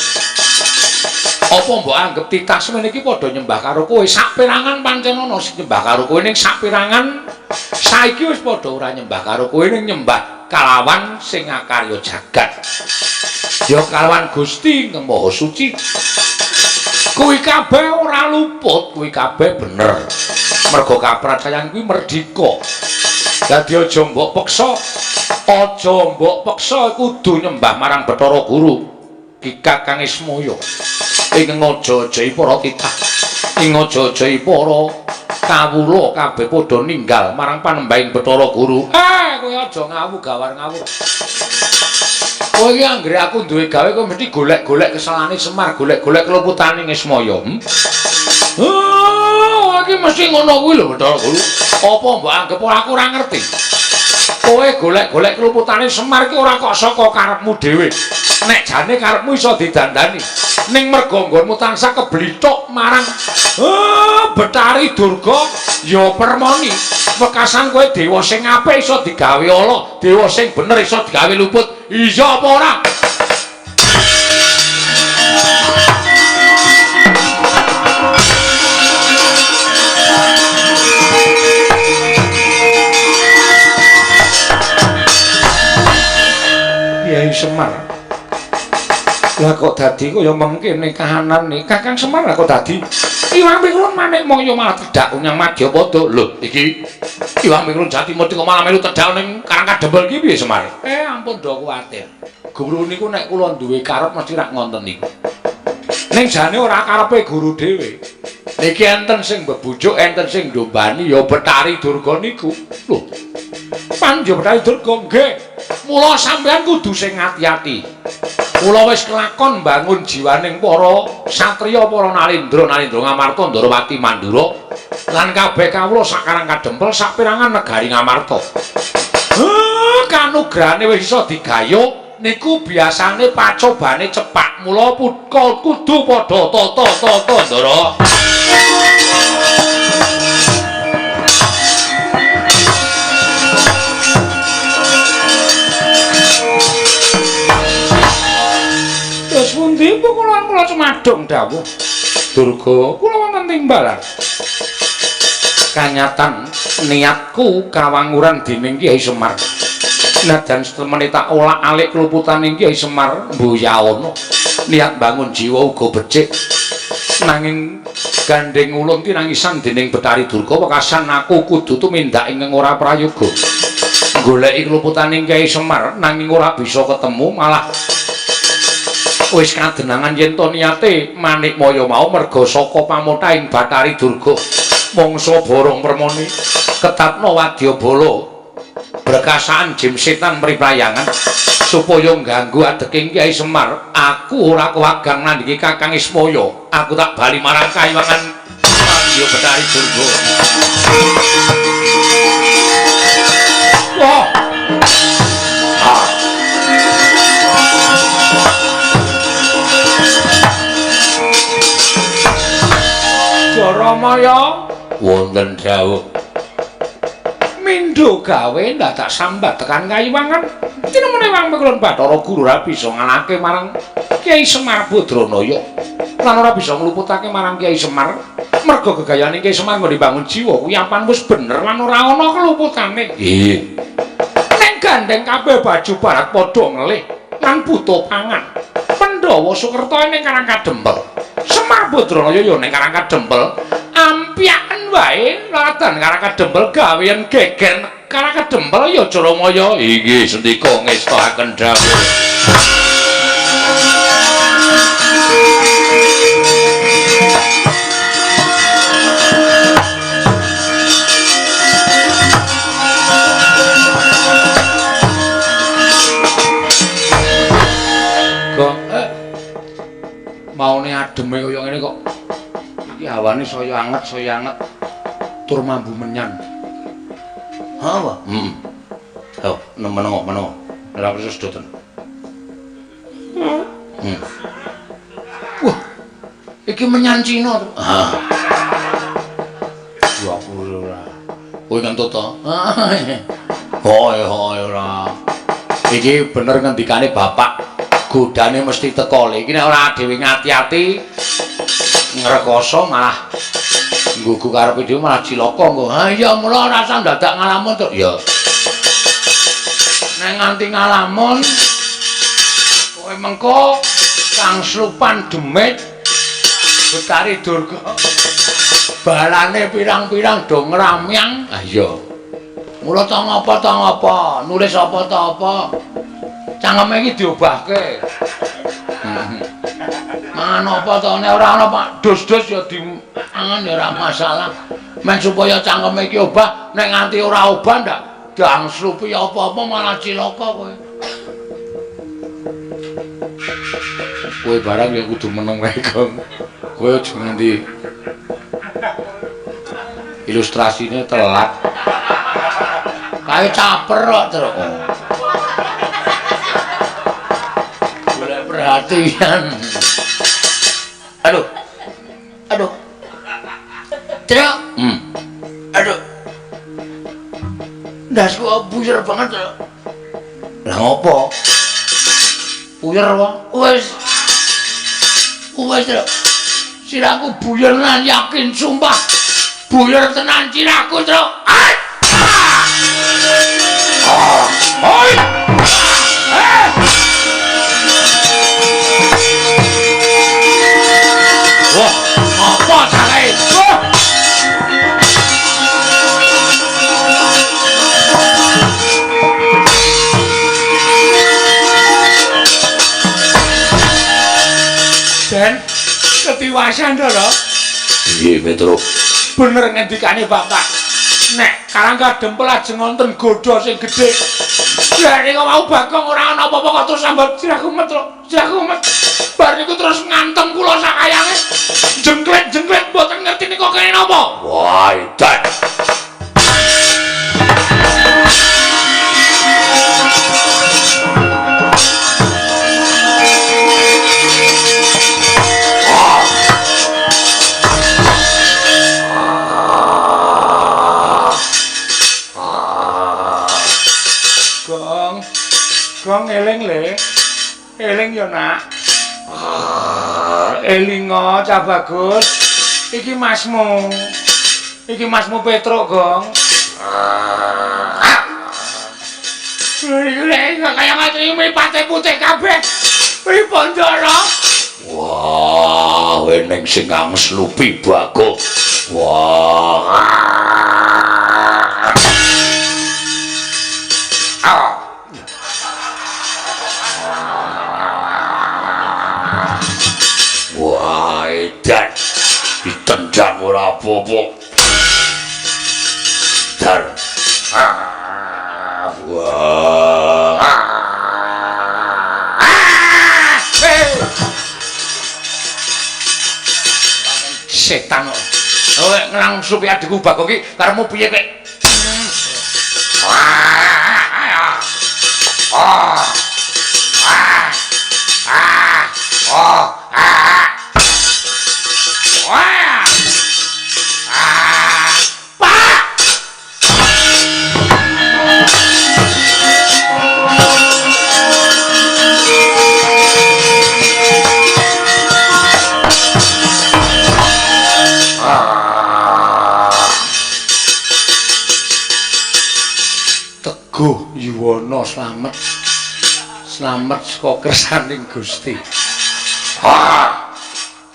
Apa mbok anggep titah semene iki padha nyembah karo kowe? Saperangan pancen ana sing nyembah karo kowe, ning saperangan saiki wis padha ora nyembah karo kowe, ning nyembah kalawan sing akarya jagat. Ya kalawan Gusti ingkang Maha Suci. Kuwi kabeh ora luput, kuwi kabeh bener. Mergo kapracayan kuwi merdika. Dadi aja mbok peksa, aja mbok peksa kudu nyembah marang Bathara Guru. Ki Kakang Ismaya ing ngaja-ajahi para titah, ing ngaja-ajahi para kawula kabeh padha ninggal marang panembahing Bathara Guru. Kowe aja ngawu gawar ngawur. Kowe iki anggere aku duwe gawe kowe mesti golek-golek kesalahane Semar, golek-golek keluputane Ismaya. Oh, iki mesti ngono kuwi lho Bathara Guru. Apa mbok anggep ora aku ora ngerti? Kowe golek-golek keluputane Semar iki ora kok saka karepmu dhewe. Nek jane karepmu iso didandani. Ning mergo nggonmu tansah keblithuk marang Betari Durga ya permoni. Wekasan kowe dewa sing apik iso digawe ala, dewa sing bener iso digawe luput. Iya apa ora? Kyai Semar. Lah kok dadi kaya mengkene kahanane Kakang Semar lah kok dadi Iwang Pikulun Manikmaya malah tedhak nyang Madyapada. Lho iki Iwang Pikulun Jatimurti kok malah melu tedhak ning Karang Kadempel iki piye Semar? Ampun do kuwatir. Guru niku nek kula duwe karep mesti rak ngonten niku. Ning jane ora karepe guru dhewe. Niki enten sing bebujuk, enten sing ndombani ya Betari Durga niku. Lho. Panjenengan Betari Durga nggih. Mula sampeyan kudu sing ati-ati. Kula wis kelakon mbangun jiwaning para satriya, para nalindra, nalindra Ngamarta, Ndorowati, Mandura lan kabeh kawula sak Karang Kadempel saperangan negari Ngamarta. Kanugrahane wis iso digayuh niku biasane pacobane cepak. Mula kudu padha tata-tata, Ndara. Terus pundi kula kula cumadung dawuh Durga, kula wonten timbalan. Kanyatan niatku kawanguran dening Kyai Semar. Najan setemene tak olak-alik keluputane Kyai Semar mbuyaana. Niat bangun jiwa uga becik. Nanging gandeng ulun tinangisan dening Betari Durga wekasan aku kudu tumindak ingkang ora prayoga. Goleki keluputane Kyai Semar nanging ora bisa ketemu, malah wis kadenangan yen to niate Manikmaya mau merga saka pamothahing Bathari Durga. Mangsa borong permoni ketatna wadyabala berkasaan jim setan mriprayangan supaya ngganggu adeking Kyai Semar. Aku ora kewagang nandhingi Kakang Ismaya. Aku tak bali marang kayiwangan Pandya Bathari Durga. Wah. Jaramaya wonten dawuh. Pindho gawe ndadak sambat tekan kayiwangan. Tinemune Wang Pekulon Bathara Guru ora bisa ngalahke marang Kyai Semar Badranaya. Lan ora bisa ngluputake marang Kyai Semar. Merga gegayane Kyai Semar nggone bangun jiwa kuwi apan wis bener lan ora ana keluputane. Nggih. Ning gandeng kabeh baju barat padha ngelih lan butuh pangan. Pandhawa Sukerta ning Karang Kadempel. Semar Badranaya ya ning Karang Kadempel. Ampyaken wae laladan Karang Kadempel gawean geger Karang Kadempel ya Jalamaya. Inggih sendika ngestakaken dawuh. Maune ademe kaya ngene kok iki hawane saya anget tur mambu menyan. Ha apa? Heeh. Oh, menengo menengo. Ora perlu sedoten. Wah. Iki menyan Cina to. Ha. Wah, ora. Kowe ngentut to? Hoi hoi ora. Iki bener ngendikane bapak. Godane mesti teko. Iki nek ora dhewe ngati-ati ngrekoso malah nggugu karepe dhewe malah cilaka engko. Ha iya mula ora usah dadak ngalamun to. Ya. Nek nganti ngalamun kowe mengko kang slupan demit Betari Durga balane pirang-pirang do ngramyang. Ha iya. Mula ta ngapa, nulis apa ta apa. Cangkeme iki diobahke. Mangan apa to nek ora ana Pak dus-dus ya dimangan ya ora masalah. Men supaya cangkeme iki obah, nek nganti ora obah ndak dangslupi apa-apa malah cilaka kowe. Kowe barang ya kudu meneng wae, Gong. Kowe aja nganti ilustrasine telat. Kae caper kok, Truk. Perhatian. Aduh. Aduh. Truk. Aduh. Ndasku buyer banget, Truk. Lah ngopo? Buyer wae. Wis. Wis, Truk. Sirahku buyer tenan yakin sumpah. Buyer tenan sirahku, Truk. Ah! Oi! Eh! Wah, apa carae? Wah. Den, ketiwasan to lho. Nggih, Petruk. Bener ngendikane bapak. Nek Karang Kadempel ajeng wonten godha sing gedhe. Lah nek mau Bagong ora ana apa-apa kok terus sambat sirahku met, Truk. Sirahku met. Bar niku terus ngantem kula sakayange. Jengklet-jengklet mboten ngerti niku kene napa. Wah, edan. Gong. Gong eling le. Eling ya, Nak. Elingo cah bagus. Iki masmu. Iki masmu Petruk, Gong. Iki kaya ngatri mripate putih kabeh. Pripun Ndara? Wah, eneng sing angslupi Bagong. Wah. Wah, edan. Ditendang ora apa-apa. Dar. Wah. Setan kok. Kowe nglangsupi adikku Bagong iki karepmu piye kowe? Pak! Yuwana slamet. Slamet saka kersaning Gusti. Ah!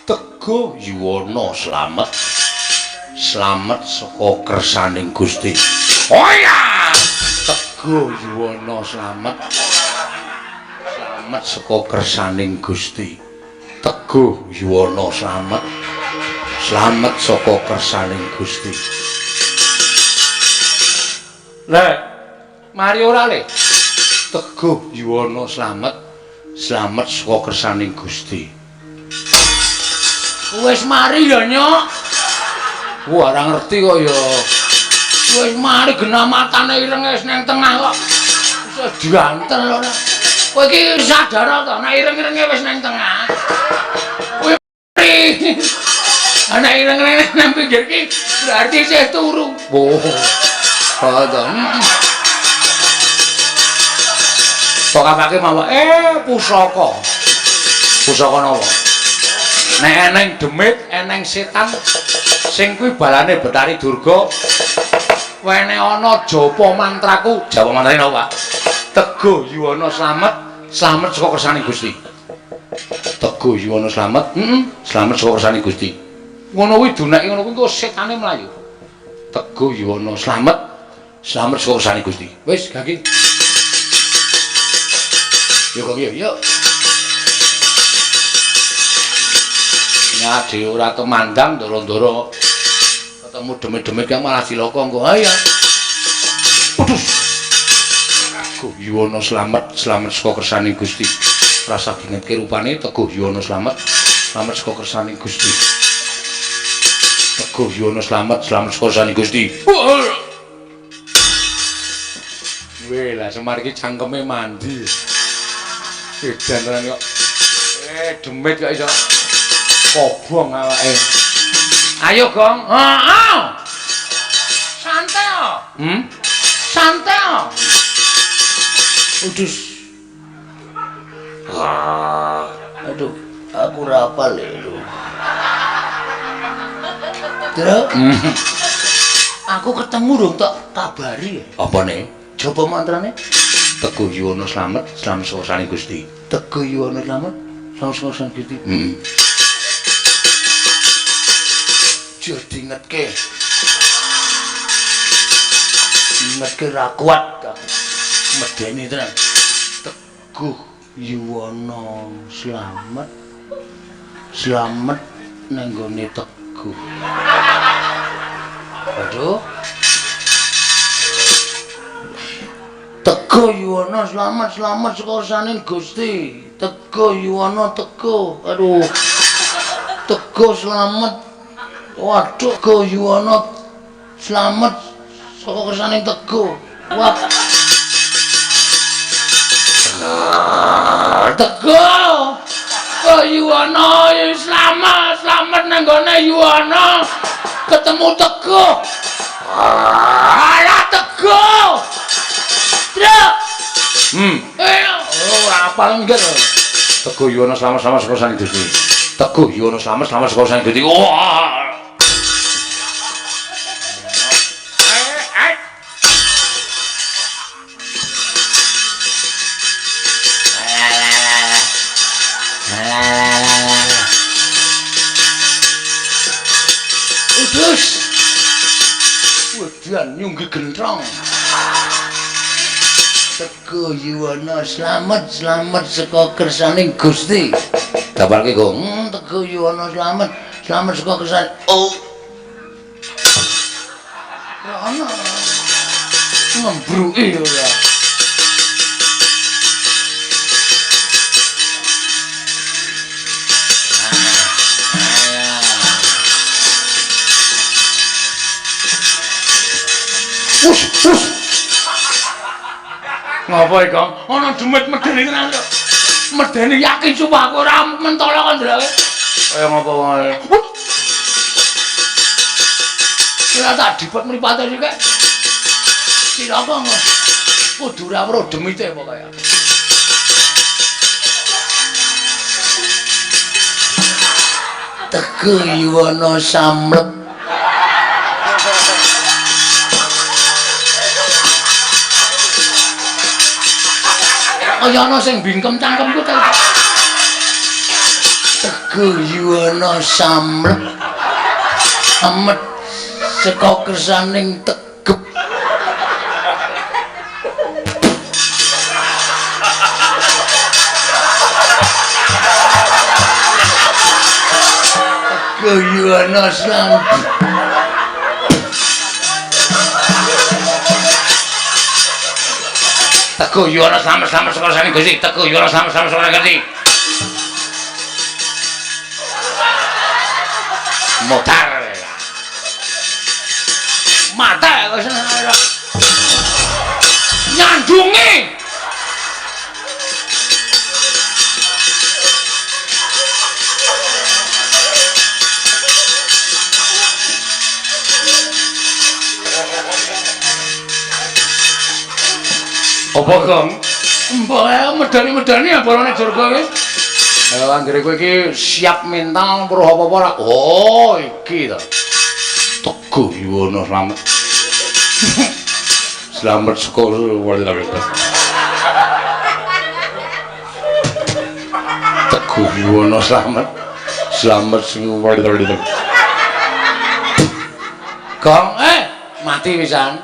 Teguh Yuwana slamet. Slamet saka kersaning Gusti. Oh iya! Teguh Yuwana slamet. Slamet saka kersaning Gusti. Teguh Yuwana slamet. Slamet saka kersaning Gusti. Le, mari ora le? Teguh Yuwana slamet. Slamet saka kersaning Gusti. Wis mari ya, Nyok. Wah, ora ngerti kok ya. Wis mari genah matane ireng wis nang tengah kok. Wis diantel ora. Kowe iki sadar to nek ireng-irenge wis nang tengah. Kowe mari. Ana ireng-irenge nang pinggir iki berarti isih turu. Oh. To. Kok kapake mawon pusaka. Pusaka napa? Nek eneng demit, eneng setan sing kuwi balane Betari Durga. Wene ana japa mantraku. Japa mantrane napa, Pak? Teguh Yuwana slamet, slamet saka kersane Gusti. Teguh Yuwana slamet, slamet saka kersane Gusti. Ngono kuwi duneki ngono kuwi engko setane mlayu. Teguh Yuwana slamet, slamet saka kersane Gusti. Wis, gagi. Yo kok yo, yuk. Nyade ora kemandang ndoro-ndoro ketemu demit-demit kang malah cilaka engko. Ayo. Waduh. Teguh Yuwana slamet, slamet saka kersane Gusti. Rasa dingetke rupane Teguh Yuwana slamet, slamet saka kersane Gusti. Teguh Yuwana slamet, slamet saka kersane Gusti. Weh, lah Semar iki cangkeme mandi. Edan tenan kok. Demit kok iso kobong awake. Ayo, Gong. Heeh. Santai kok. Santai kok. Udus. Aduh, aku ora hafal lho. Truk. Aku ketemu rung tak kabari. Apane? Japa mantrane? Teguh Yuwana slamet, slamet saka kersane Gusti. Teguh Yuwana slamet, slamet saka kersane Gusti. Heeh. Aja dingetke. Dingetke ra kuat aku. Medeni tenan. Teguh Yuwana slamet. Slamet nang nggone Teguh. Aduh. Teguh Yuwana slamet, slamet saka kersane Gusti. Teguh Yuwana teguh. Aduh. Teguh slamet. Waduh, Teguh Yuwana slamet saka kersane Teguh. Wah. Teguh. Teguh Yuwana slamet, slamet nang nggone Yuwana. Ketemu Teguh. Alah Teguh. Truk. Oh, ora apal nggih. Teguh Yuwana slamet, slamet saka kersane Gusti. Teguh Yuwana slamet, slamet saka kersane Gusti. Wah. Udus. Wedan nyunggi gentrong. Teguh Yuwana slamet, slamet saka kersane Gusti. Dapalke, Gong. Teguh Yuwana slamet, slamet saka kersane. Oh. Ora ana. Ngembruki ora. Wus, wus. Ngapa iki, Kang? Ana demit medeni tenan kok. Medeni yakin sumpah aku ora mentolo kok ndelok. Kaya ngapa wae. Ora tak dipet mripate iki. Cilaka kok. Kudu ora weruh demite pokoke. Teguh Yuwana samlep. Kaya ana sing bingkem cangkemku ta. Teguh Yuwana samlep amet saka kersaning tegep. Teguh Yuwana slamet. Teguh Yuwana slamet-slamet saka kersaning Gusti. Teguh Yuwana slamet-slamet saka kersaning Gusti. Motar. Mata kok seneng nyandungi. Apa, Gong? Mbok medani-medani ya bolone Durga iki. Anggere kowe iki siap mental weruh apa-apa ora? Oh, iki to. Teguh Yuwana slamet. Slamet saka Teguh Yuwana slamet. Slamet sing Gong, mati pisan.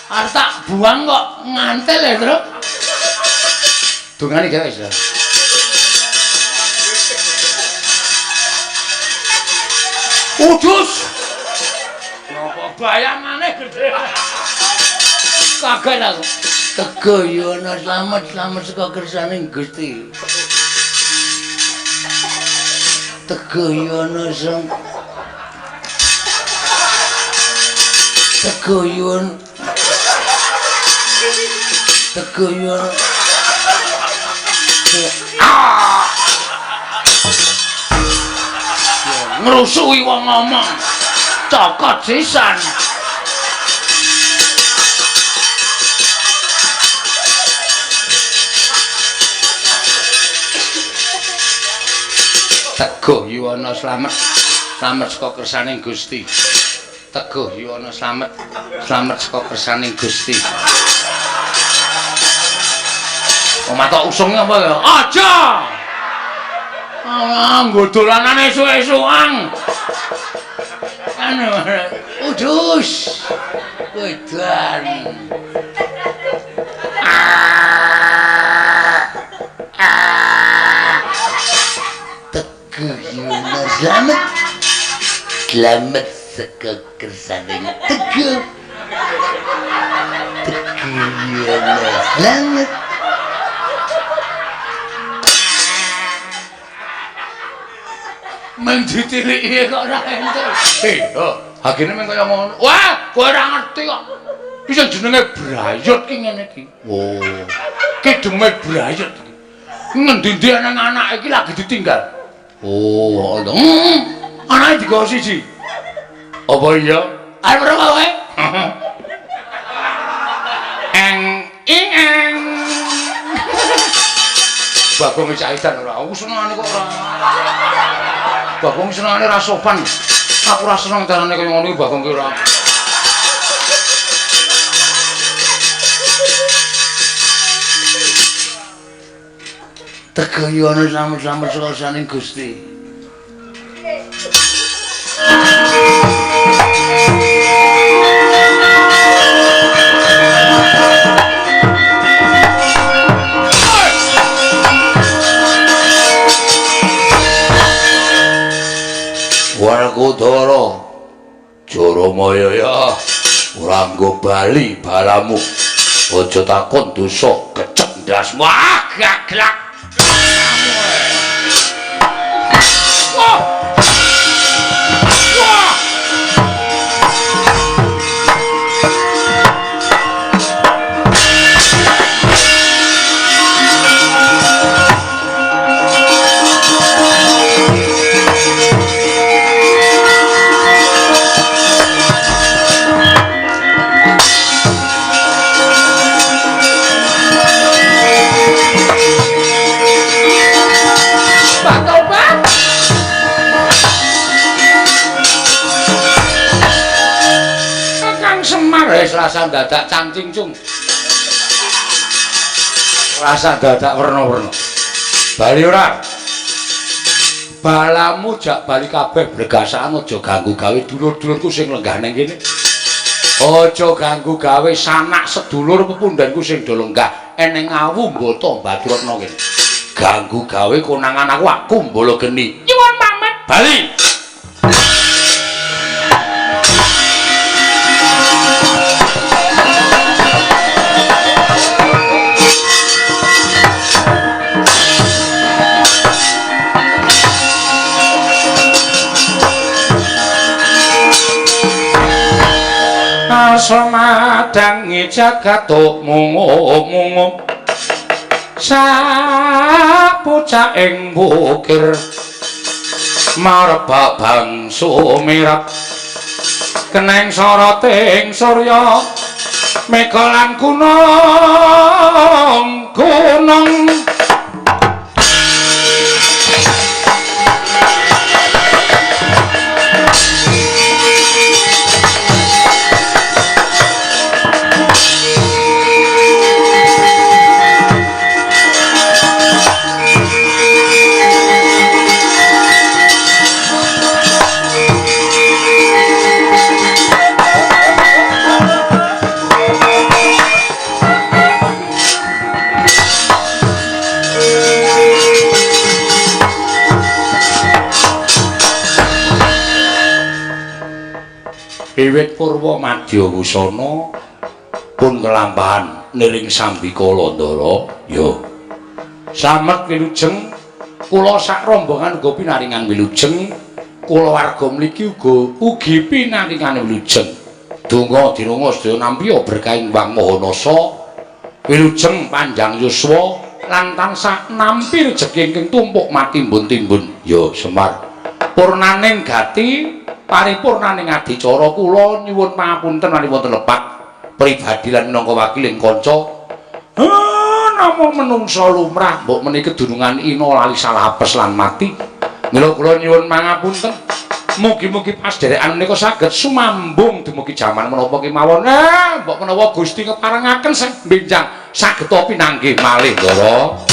Arep tak buang kok ngantel ya, Truk. Dungane gawe wis. Udus. Napa bayangane gedhe. Kaget aku. Teguh Yuwana slamet slamet saka kersaning Gusti. Teguh Yuwana sang Teguh Yuwana Teguh Yuwana Ngrusuhi wong ngomong. Cokot sisan. Teguh Yuwana slamet slamet saka kersaning Gusti. Teguh Yuwana slamet slamet saka kersaning Gusti. Omah tok usung apa ya? Aja. Ah, nggo dolanane esuk-esukan. Udus. Wedan. Teguh Yuwana slamet. Slamet saka kersaning Teguh. Teguh Yuwana slamet. Meng ditiliki kok ora entuk. Hagene meng kaya ngono. Wah, kowe ora ngerti kok. Iki sing jenenge brayot ki ngene iki. Oh. Ki demit brayot iki. Ngendi-endi nang anake iki lagi ditinggal. Oh, ngono. Anake digawa siji. Apa iya? Arep ora kowe? Eng ing eng. Bagong caitan ora. Aku senengane kok ora. Bagong senengane ra sopan. Aku ora seneng carane kaya ngono iki Bagong ki ora. Teguh Yuwana slamet-slamet saka kersaning Gusti. Werkudara Jaramaya ya ora nggo bali balamu. Aja takon dosa kecek ndasmu. Ah, gaglak. Wah. Wah. Wis rasa dadak cancing cung. Rasa dadak werna-werna. Bali ora? Balamu jak bali kabeh blegasan aja ganggu gawe dulur-dulurku sing lenggah ning kene. Aja ganggu gawe sanak sedulur pepundhenku sing do lenggah eneng awu mbata Baturetna kene. Ganggu gawe konangan aku kumbala geni. Nyuwun pamit bali. Somadangi jagat mungup-mungup sapucaking bukir marebak bangsu mirap keneng soroting surya mega lan gunung gunung. Wiwit purwa madya wusana pun kelampahan niring sambikala ndara. Ya. Slamet wilujeng kula sak rombongan uga pinaringan wilujeng, kulawarga mliki uga ugi pinaringan wilujeng. Donga dinonga sedaya nampiya berkahing Wang Maha Nasa, wilujeng panjang yuswa lan tansah nampi rejeki ingkang tumpuk matimbun-timbun. Ya Semar. Purnaning gati paripurnaning adicara kula nyuwun pangapunten menawi wonten lepat pribadi lan minangka wakiling kanca. Namung menungsa lumrah mbok menika kedunungan ina lali salah apes lan mati. Mila kula nyuwun pangapunten. Mugi-mugi pasdherekan menika saged sumambung dumugi jaman menapa kemawon. Mbok menawa Gusti keparengaken sing benjang saged pinanggih malih, Ndara.